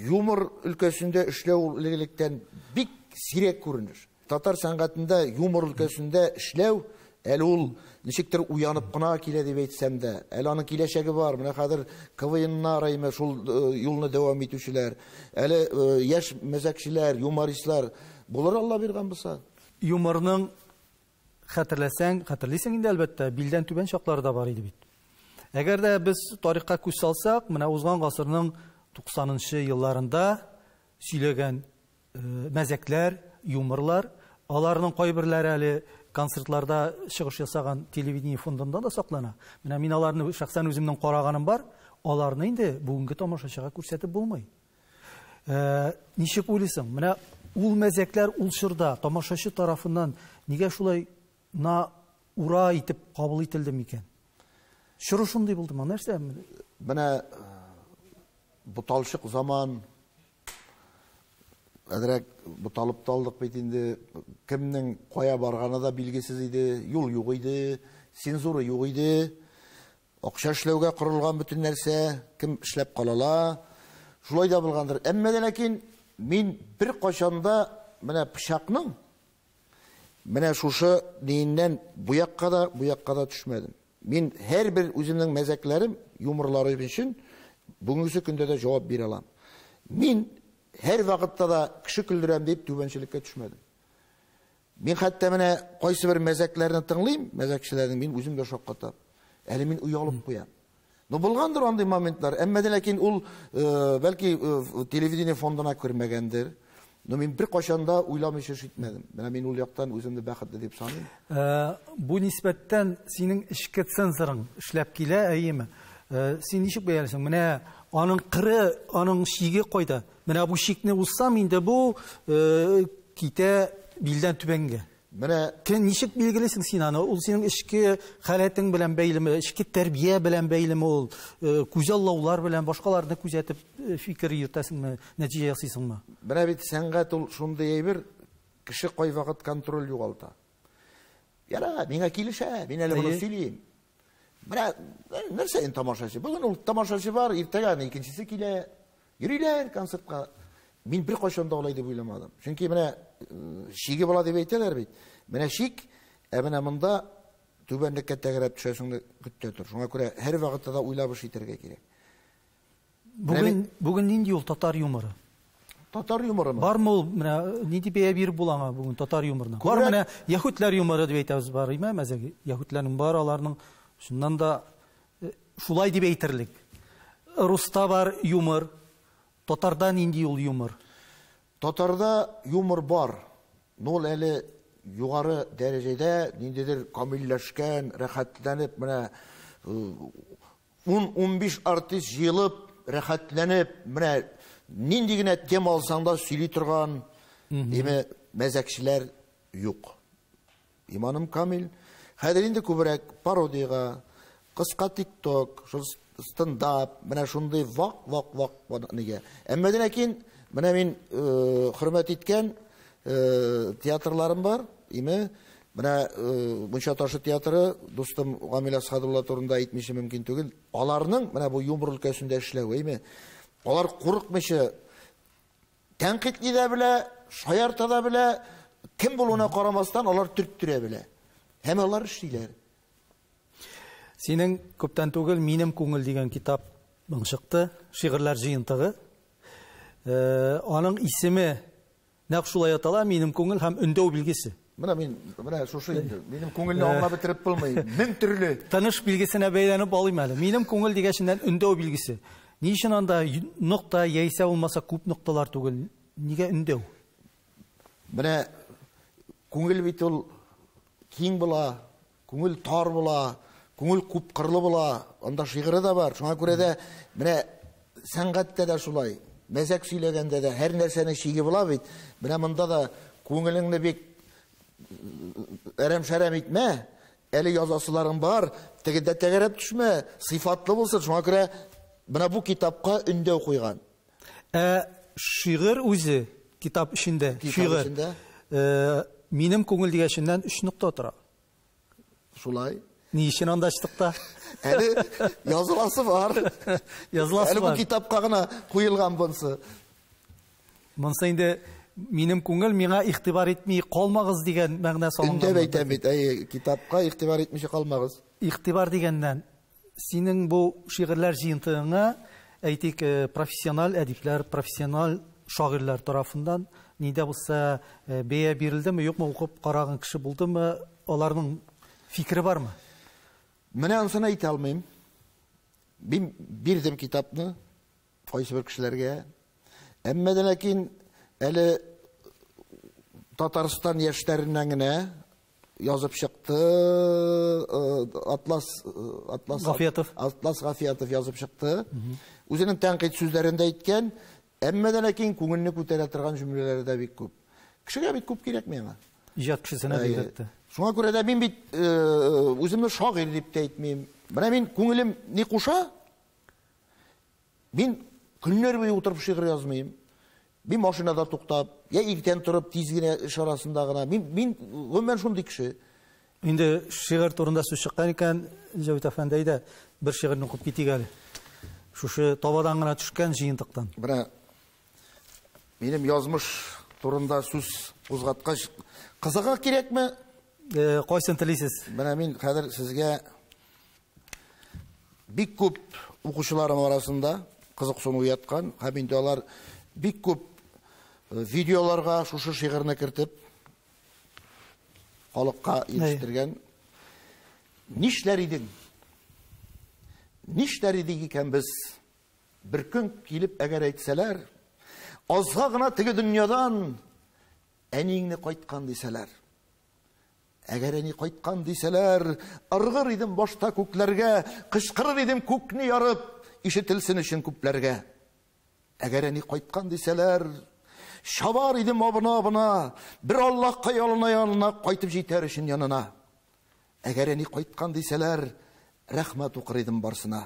юмор өлкәсендә эшләү элек-электән бик сирәк күренеш. Татар сәнгатендә юмор өлкәсендә эшләү әле ул ничектер уянып кына килә дип әйтсәм дә, әле аның киләчәге бар. Менә хәзер КВНнар әйме шул юлны дәвам итүчеләр, әле яшь мәзәкчеләр, юмористлар булыр Алла биргән булса. Юморның хәтерләсәң, хәтерлисең инде әлбәттә, билдән түбән чаклары да бар иде бит. Әгәр дә без тарихка күз салсак, менә узган гасырның 90-нчы елларында сөйләгән мәзәкләр, юморлар, аларның кайберләре әле концертларда чыгыш ясаган телевидение фондында да саклана. Менә мин аларны шәхсән үземнең караганым бар, аларны инде бүгенге тамашачыга күрсәтеп булмый. Ничек уйлыйсың? Менә ул мәзәкләр ул чорда тамашачы тарафыннан нигә шулай на ура итеп кабул ителде микән? Чоры шундый булдымы? Нәрсә? Менә буталчык заман, әзрәк буталып талдык бит инде, кемнең кая барганы да билгесез иде, юл юк иде, цензура юк иде, акча эшләүгә корылган бөтен нәрсә, кем эшләп калала, шулай да булгандыр. Әмма дә ләкин мин бер кайчан да менә пычакның менә шушы диеннән бу якка да, бу якка да төшмәдем. Мин һәрбер үземнең мәзәкләрем, юморларым өчен бүгенге көндә дә җавап бирә алам. Мин һәр вакытта да кеше көлдерәм дип түбәнчелеккә төшмәдем. Мин хәтта менә кайсы бер мәзәкләрне тыңлыйм, мәзәкчеләрнең, мин үзем дә шаккатам. Әле мин оялып куям. Но булгандыр андый моментлар, әмма дә ләкин ул бәлки телевидение фондына кермәгәндер. Но мин бер кайчан да уйламыйча эш итмәдем. Менә мин ул яктан үземне бәхетле дип саныйм. Бу нисбәттән синең эчке цензорың эшләп килә, әйеме? Син ничек бәялисең? Менә аның кыры, аның чиге кайда? Менә бу чикне узсам, инде бу китә билдән түбәнгә. Менә Кем ничек билгелисең син аны? Ул синең эчке халәтең белән бәйлеме, эчке тәрбия белән бәйлеме ул, күзаллаулар белән башкаларны күзәтеп фикер йөртәсеңме, нәтиҗә ясыйсыңмы? Менә бит сәнгать ул шундый әйбер, кеше кайвакыт контроль югалта. Яра, миңа килешә, мин әле моны сөйлим. Менә нәрсә инде тамашачы? Бүген ул тамашачы бар, иртәгә аның икенчесе килә. Йөриләр концертка. Мин бер кайчан да алай дип уйламадым. Чөнки менә шиге була дип әйтәләр бит. Менә шик, ә менә монда түбәнлеккә тәгәрәп төшәсең дә көтә тор. Шуңа күрә һәр вакытта да уйлап эш итәргә кирәк. Бүген нинди ул татар юморы? Татар юморымы? Бармы ул, менә нинди бәя биреп була аңа бүген татар юморына? Бар менә яһүдләр юморы дип әйтәбез бар, име? Мәзәк яһүдләрнең бар, аларның чыннан да шулай дип әйтерлек. Руста бар юмор. Татарда нинди ул юмор? Татарда юмор бар. Но ул әле югары дәрәҗәдә, ниндидер камилләшкән, рәхәтләнеп, менә 10-15 артист җыелып, рәхәтләнеп, менә нинди генә тема алсаң да сөйли торган, димә, мәзәкчеләр юк. Иманым камил. Хәзер инде күбрәк пародиягә, кыска тикток, шул стендап, менә шундый вак-вак-вак нигә. Әмма дә ләкин менә мин хөрмәт иткән театрларым бар, име? Менә Мунча ташы театры, дустым Гамил Асхадулла турында әйтмичә мөмкин түгел. Аларның менә бу юмор өлкәсендә эшләве, име? Алар курыкмыйча тәнкыйтьли дә белә, шаярта да белә, кем булуына карамастан алар төрттерә белә. Һәм алар эшлиләр. Синең күптән түгел Минем күңел дигән китап чыкты, шигырьләр җыентыгы. Аның исеме нәкъ шулай атала, Минем күңел һәм өндәү билгесе. Менә мин, менә шушы инде. Минем күңелне аңлап бетереп булмый. Мең төрле. Таныш билгесенә бәйләнеп алыйм әле. Минем күңел дигәченнән өндәү билгесе. Ни өчен анда нокта яисә булмаса күп нокталар түгел? Нигә өндәү? Менә күңел бит ул киң була, күңел тар була, күңел күпкырлы була. Анда шигыре дә бар. Шуңа күрә дә менә сәнгатьтә дә шулай. Мәзәк сөйләгәндә дә һәр нәрсәнең шиге була бит. Менә монда да күңелеңне бик әрәм-шәрәм итмә. Әле язасыларың бар, тегендә тәгәрәп төшмә, сыйфатлы булсын. Шуңа күрә менә бу китапка өндәү куйган. Шигырь үзе китап эчендә, шигырь. Минем күңел дигәченнән 3 нокта тора. Шулай. Ни өчен анда ачтыкта? Әле языласы бар. Языласы Әле бу китапка гына куелган бунсы. Монсы инде минем күңел миңа игътибар итми калмагыз дигән мәгънә салынган. Өндәп әйтәм бит, әй, китапка игътибар итмичә калмагыз. Игътибар дигәннән, синең бу шигырьләр җыентыгыңа, әйтик, профессиональ әдипләр, профессиональ шагыйрьләр тарафыннан ни дә булса бәя бирелдеме, юкмы, укып караган кеше булдымы, аларның фикере бармы? Менә анысын әйтә алмыйм. Мин бирдем китапны кайсы бер кешеләргә. Әмма дә ләкин әле Татарстан яшьләреннән генә язып чыкты, Атлас Гафиятов. Атлас Гафиятов язып чыкты. Үзенең тәнкыйть сүзләрен дә әйткән, әмма дә ләкин күңелне күтәрә торган җөмләләре дә бик күп. Кешегә бик күп кирәкми аңа. Иҗат кешесенә бигрәк. Шуңа күрә дә мин бит үземне шагыйрь дип тә әйтмим. Менә мин күңелем ни куша? Мин көннәр буе утырып шигырь язмыйм. Мин машинада туктап, я иртән торып тиз генә эш арасында гына. Мин гомумән шундый кеше. Инде шигырь турында сүз чыккан икән, Җәвит әфәнде, әйдә бер шигырьне укып китик әле. Шушы табадан гына төшкән җыентыктан. Менә минем язмыш турында сүз кузгаткач, кызыгы кирәкме? Кайсын телисез? Менә мин хәзер сезгә бик күп укучыларым арасында кызыксыну уяткан һәм инде алар бик күп видеоларга шушы шигырьне кертеп халыкка ирештергән. Нишләр идең? Нишләр идек икән без? Бер көн килеп әгәр әйтсәләр, азга гына теге дөньядан әниеңне кайткан дисәләр. Әгәр әни кайткан дисәләр, ыргыр идем башта күкләргә, кычкырыр идем күкне ярып, ишетелсен өчен күпләргә. Әгәр әни кайткан дисәләр, Чабар идем абына-абына, бер Аллаһка ялына-ялына кайтып җитәр өчен янына. Әгәр әни кайткан дисәләр, рәхмәт укыр идем барсына.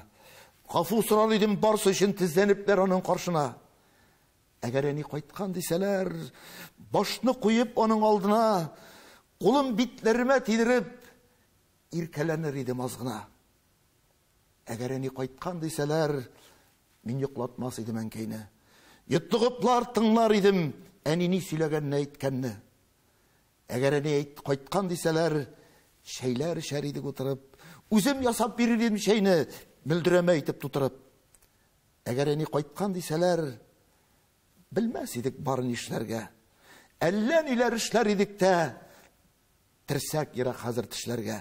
Гафу сорар идем барсы өчен тезләнепләр аның каршына. Әгәр әни кайткан дисәләр, башны куеп аның алдына, кулым битләремә тидереп, иркәләнер идем аз гына. Әгәр әни кайткан дисәләр, мин йоклатмас идем әнкәйне. Йотлыгыплар тыңлар идем, әни ни сөйләгәнне әйткәнне. Әгәр әни кайткан дисәләр, чәйләр эчәр идек утырып, үзем ясап бирер идем чәйне, мөлдерәмә итеп тутырып. Әгәр әни кайткан дисәләр, белмәс идек барын эшләргә. Әллә ниләр эшләр идек тә, терсәк ерак хәзер тешләргә.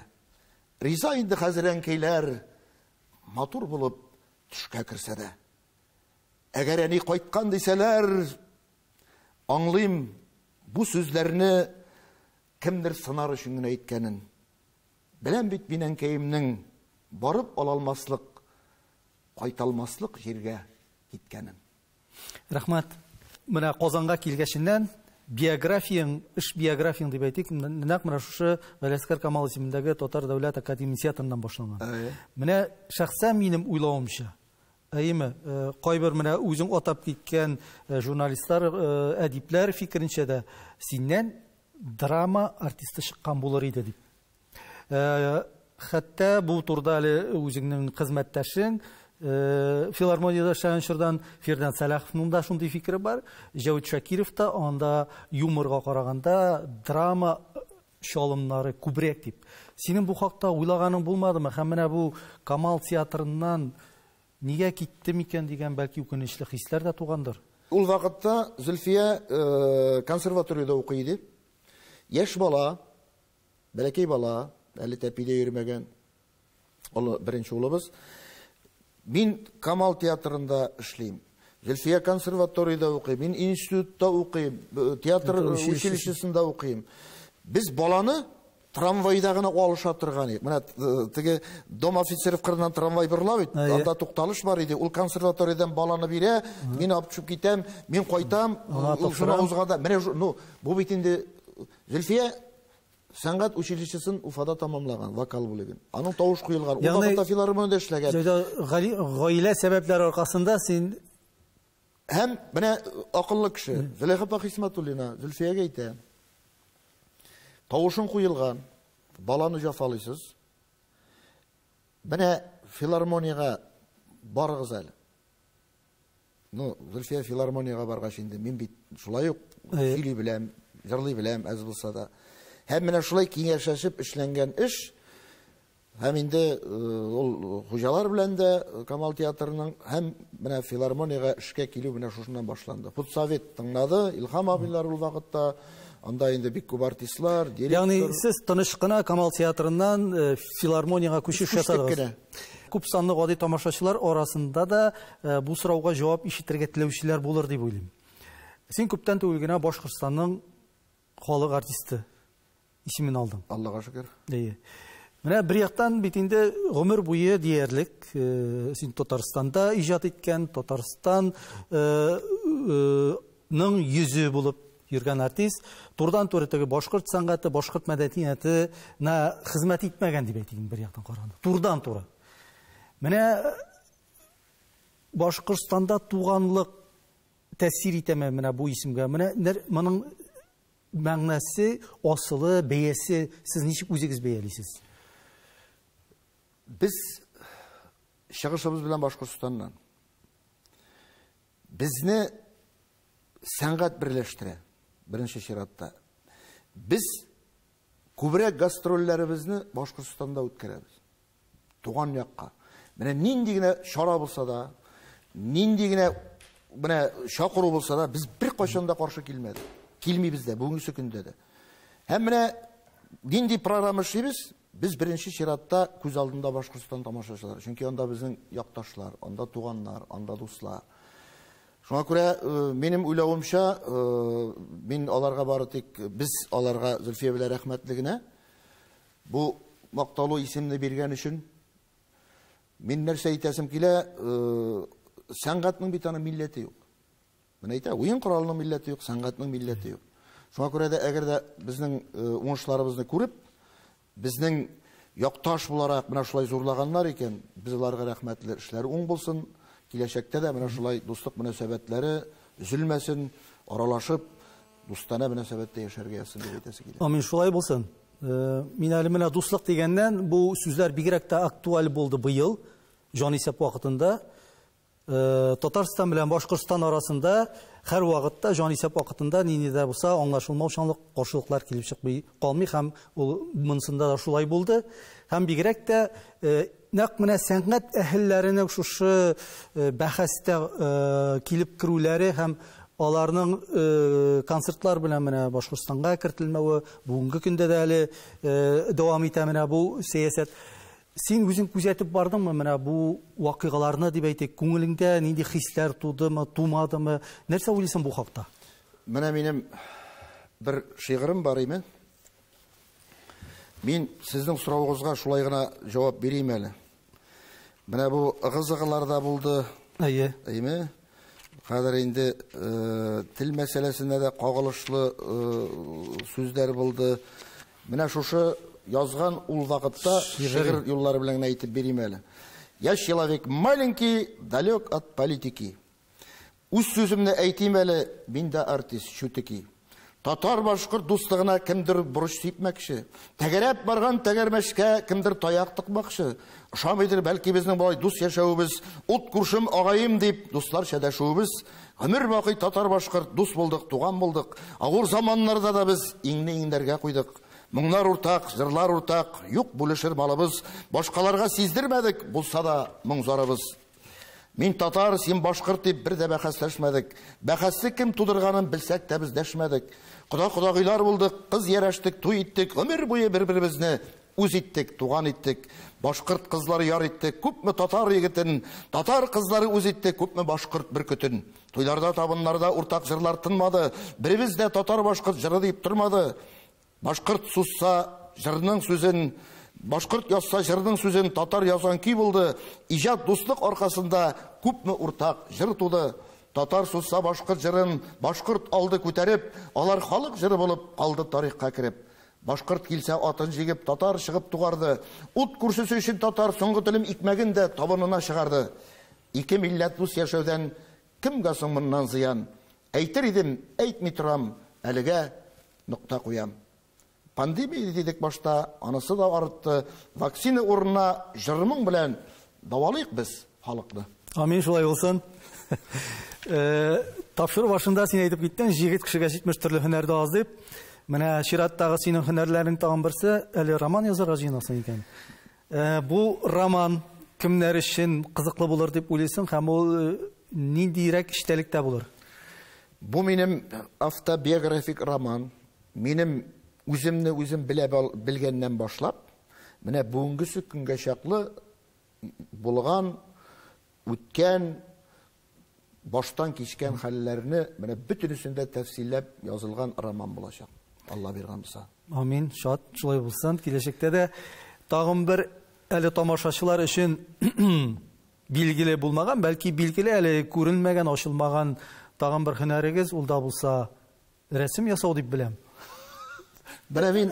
Риза инде хәзер әнкәйләр, матур булып төшкә керсә дә. Әгәр әни кайткан дисәләр, аңлыйм, бу сүзләрне кемдер сынар өчен генә әйткәнен. Беләм бит мин әнкәемнең барып ала алмаслык, кайталмаслык җиргә киткәнен. Рәхмәт. Менә Казанга килгәченнән биографияң, эш биографияң дип әйтик, нәкъ менә шушы Галиәсгар Камал исемендәге Татар дәүләт академия театрыннан башланган. Менә шәхсән минем уйлавымча, әйеме, кайбер менә үзең атап киткән журналистлар, әдипләр фикеренчә дә синнән драма артисты чыккан булыр иде дип. Хәтта бу турда әле үзеңнең хезмәттәшең, филармониядә эшләгән чордан Фирдән Сәлаховның да шундый фикере бар. Җәвит Шакиров та анда юморга караганда драма чалымнары күбрәк дип. Синең бу хакта уйлаганың булмадымы? Һәм менә бу Камал театрыннан нигә киттем икән дигән бәлки үкенечле хисләр дә тугандыр. Ул вакытта Зөлфия консерваториядә укый иде. Яшь бала, бәләкәй бала, әле тәпидә йөрмәгән. Олы беренче улыбыз. Мин Камал театрында эшлим. Зөлфия консерваториядә укый, мин институтта укыйм, театр училищесында укыйм. Без баланы трамвайда гына алыша торган идек. Менә теге Дом офицеров кырыннан трамвай борыла бит, анда тукталыш бар иде. Ул консерваториядән баланы бирә, мин алып төшеп китәм, мин кайтам, шуны узганда. Менә ну, бу бит инде Зөлфия сәнгать училищесын Уфада тамамлаган, вокал бүлеген. Аның тавыш куелган, ул вакытта филармониядә эшләгән. Гаилә сәбәпләре аркасында син һәм менә акыллы кеше Зөләйха апа Хисмәтуллина Зөлфиягә әйтә. Тавышың куелган, баланы җафалыйсыз. Менә филармониягә барыгыз әле. Ну, Зөлфия филармониягә баргач инде мин бит шулай ук сөйли беләм, җырлый беләм, әз булса да. Һәм менә шулай киңәшләшеп эшләнгән эш, һәм инде ул хуҗалар белән дә Камал театрының, һәм менә филармониягә эшкә килү менә шушыннан башланды. Худсовет тыңлады, Илһам абыйлар ул вакытта, анда инде бик күп артистлар, директор. Ягъни сез тыныч кына Камал театрыннан филармониягә күчеш ясадыгыз. Күп санлы гади тамашачылар арасында да бу сорауга җавап ишетергә теләүчеләр булыр дип уйлыйм. Син күптән түгел генә Башкортстанның халык артисты исемен алдың. Аллага шөкер. Әйе. Менә бер яктан бит инде гомер буе диярлек син Татарстанда иҗат иткән, Татарстан ның йөзе булып йөргән артист, турыдан-туры теге башкорт сәнгате, башкорт мәдәниятенә хезмәт итмәгән дип әйтик бер яктан караганда. Турыдан-туры. Менә Башкортстанда туганлык тәэсир итәме менә бу исемгә? Менә моның мәгънәсе, асылы, бәясе сез ничек үзегез бәялисез? Без чыгышыбыз белән Башкортстаннан. Безне сәнгать берләштерә, беренче чиратта. Без күбрәк гастрольләребезне Башкортстанда үткәрәбез. Туган якка. Менә нинди генә чара булса да, нинди генә менә чакыру булса да, без беркайчан да каршы килмәдек. Килмибез дә, бүгенге көндә дә. Һәм менә нинди программа эшлибез? Без беренче чиратта күз алдында Башкортстан тамашачылары. Чөнки анда безнең якташлар, анда туганнар, анда дуслар. Шуңа күрә минем уйлавымча, мин аларга бары тик без аларга Зөлфия белән рәхмәтле генә. Бу мактаулы исемне биргән өчен мин нәрсә әйтәсем килә, сәнгатьнең бит аның милләте юк. Менә әйтә, уен коралының милләте юк, сәнгатьнең милләте юк. Шуңа күрә дә әгәр дә безнең уңышларыбызны күреп, безнең якташ буларак менә шулай зурлаганнар икән, без аларга рәхмәтле, эшләре уң булсын, киләчәктә дә менә шулай дуслык мөнәсәбәтләре өзелмәсен, аралашып, дустанә мөнәсәбәттә яшәргә язсын дип әйтәсе килә. Амин, шулай булсын. Мин әле менә дуслык дигәннән бу сүзләр бигрәк тә актуаль булды быел, җанисәп вакытында. Татарстан белән Башкортстан арасында һәр вакытта җанисәп вакытында нинди дә булса аңлашылмаучанлык, каршылыклар килеп чыкмый калмый һәм ул монысында да шулай булды. Һәм бигрәк тә нәкъ менә сәнгать әһелләренең шушы бәхәстә килеп керүләре һәм аларның концертлар белән менә Башкортстанга кертелмәве бүгенге көндә дә әле дәвам итә менә бу сәясәт. Син үзең күзәтеп бардыңмы менә бу вакыйгаларны дип әйтик, күңелеңдә нинди хисләр тудымы, тумадымы? Нәрсә уйлыйсың бу хакта? Менә минем бер шигырем бар име. Мин сезнең соравыгызга шулай гына җавап бирим әле. Менә бу ыгы-зыгылар да булды. Әйе. Әйеме? Хәзер инде тел мәсьәләсендә дә кагылышлы сүзләр булды. Менә шушы язган ул вакытта шигырь юллары белән генә әйтеп бирим әле. Я человек маленький, далек от политики. Үз сүземне әйтим әле, мин дә артист, чүтеки. Татар-башкорт дуслыгына кемдер бурыч сипмәкче. Тәгәрәп барган тәгәрмәчкә кемдер таяк тыкмакчы. Ошамыйдыр бәлки безнең болай дус яшәвебез, ут күршем агаем дип дусларча дәшүебез. Гомер бакый татар-башкорт дус булдык, туган булдык. Авыр заманнарда да без иңне иңнәргә куйдык. Моңнар уртак, җырлар уртак, юк бүлешер малыбыз. Башкаларга сиздермәдек, булса да моң зарыбыз. Мин татар, син башкорт дип бер дә бәхәсләшмәдек. Бәхәсне кем тудырганын белсәк тә без дәшмәдек. Кода-кодагыйлар булдык, кыз ярәштек, туй иттек, гомер буе бер-беребезне үз иттек, туган иттек. Башкорт кызлары яр итте, күпме татар егетен, татар кызлары үз итте, күпме башкорт бөркетен. Туйларда, табыннарда уртак җырлар тынмады, беребез дә татар-башкорт җыры дип тормады. Башкорт сузса җырның сүзен, башкорт язса җырның сүзен, татар язган көй булды. Иҗат дуслык аркасында күпме уртак җыр туды. Татар сузса башкорт җырын, башкорт алды күтәреп, алар халык җыры булып калды тарихка кереп. Башкорт килсә атын җигеп, татар чыгып тугарды. Ут күршесе өчен татар соңгы телем икмәген дә табынына чыгарды. Ике милләт дус яшәүдән кемгә соң моннан зыян? Әйтер идем, әйтми торам, әлегә нокта куям. Пандемия дидек башта, анысы да артты. Вакцина урынына җырмың белән давалыйк без халыкны. Амин, шулай булсын. Тапшыру башында син әйтеп киттең, җегет кешегә 70 төрле һөнәр дә аз дип. Менә чираттагы синең һөнәрләрең тагын берсе, әле роман язарга җыенасың икән. Бу роман кемнәр өчен кызыклы булыр дип уйлыйсың һәм ул ниндирәк эчтәлектә булыр? Бу минем автобиографик роман. Минем үземне үзем белгәннән башлап, менә бүгенгесе көнгә чаклы булган, үткән, баштан кичкән хәлләрне менә бөтенесен дә тәфсилләп язылган роман булачак. Алла биргән булса. Амин, шат, шулай булсын. Киләчәктә дә тагын бер әле тамашачылар өчен билгеле булмаган, бәлки билгеле әле күренмәгән, ачылмаган тагын бер һөнәрегез, ул да булса рәсем ясау дип беләм. Менә мин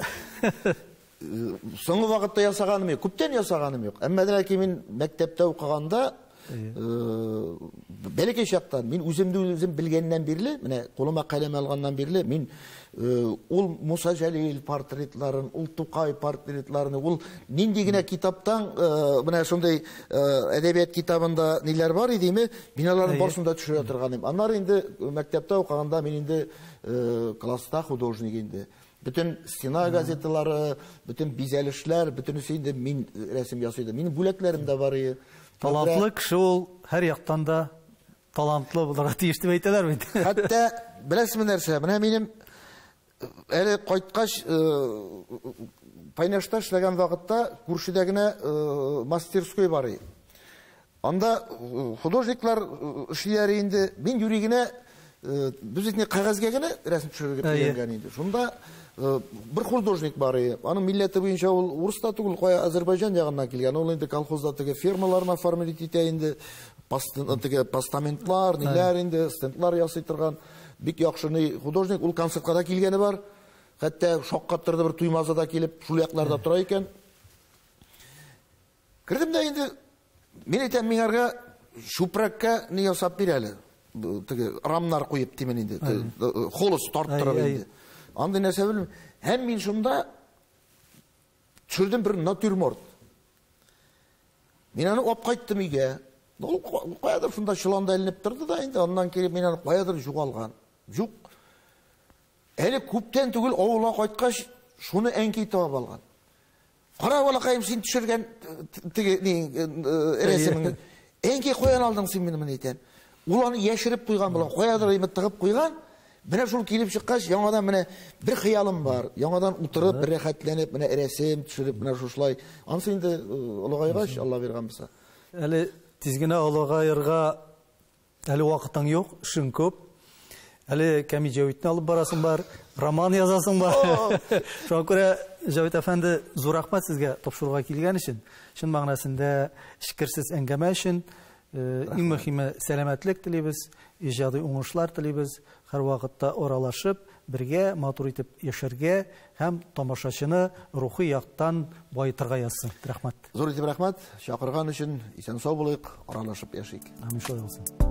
соңгы вакытта ясаганым юк, күптән ясаганым юк. Әмма ләкин мин мәктәптә укыганда, бәләкәй чактан мин үземне үзем белгәннән бирле, менә кулыма каләм алганнан бирле мин ул Муса Җәлил портретларын, ул Тукай портретларын, ул нинди генә китаптан, менә шундый әдәбият китабында ниләр бар идеме, мин аларның барысын да төшерә торган идем. Аннары инде мәктәптә укыганда мин инде класста художник инде. Бөтен стена газеталары, бөтен бизәлешләр, бөтенесе инде мин рәсем ясый идем. Минем бүләкләрем дә бар иде. Талантлы кеше ул һәр яктан да талантлы булырга тиеш дип әйтәләр бит. Хәтта беләсезме нәрсә? Менә минем әле кайткач, Пайнашта эшләгән вакытта күршедә генә мастерской бар иде. Анда художниклар эшлиләр инде. Мин юри генә без бит кәгазьгә генә рәсем төшерергә өйрәнгән инде. Шунда бер художник бар иде. Аның милләте буенча ул урыс та түгел, кая Азербайҗан ягыннан килгән. Ул инде колхозда теге фермаларны оформить итә инде. Теге постаментлар, ниләр инде, стендлар ясый торган бик яхшы художник. Ул концертка да килгәне бар. Хәтта шаккаттырды бер Туймазыда килеп, шул якларда тора икән. Кердем дә инде, мин әйтәм, миңарга чүпрәккә ни ясап бир әле. Теге рамнар куеп димен инде, холос тарттырып инде. Андый нәрсә белмим. Һәм мин шунда төшердем бер натюрморт. Мин аны алып кайттым өйгә. Ул каядыр шунда чоланда эленеп торды да инде, аннан килеп мин аны каядыр югалган. Юк. Әле күптән түгел авылга кайткач, шуны әнкәй табып алган. Кара балакаем, син төшергән теге ни рәсемеңне. Әнкәй, каян алдың син мине моны әйтәм. Ул аны яшереп куйган булган, каядыр име тыгып куйган. Менә шул килеп чыккач, яңадан менә бер хыялым бар. Яңадан утырып, бер рәхәтләнеп, менә рәсем төшереп, менә шушылай. Ансы инде олыгайгач, Алла биргән булса. Әле тиз генә олыгаерга әле вакытың юк, эшең күп. Әле Кәми Җәвитне алып барасың бар, роман язасың бар. Шуңа күрә, Җәвит әфәнде, зур рәхмәт сезгә тапшыруга килгән өчен. Чын мәгънәсендә эчкерсез әңгәмә өчен. Иң мөһиме сәламәтлек телибез, иҗади уңышлар телибез. Һәр вакытта аралашып, бергә матур итеп яшәргә һәм тамашачыны рухи яктан баетырга язсын. Рәхмәт. Зур итеп рәхмәт. Чакырган өчен исән сау булыйк, аралашып яшик. Амин, шулай булсын.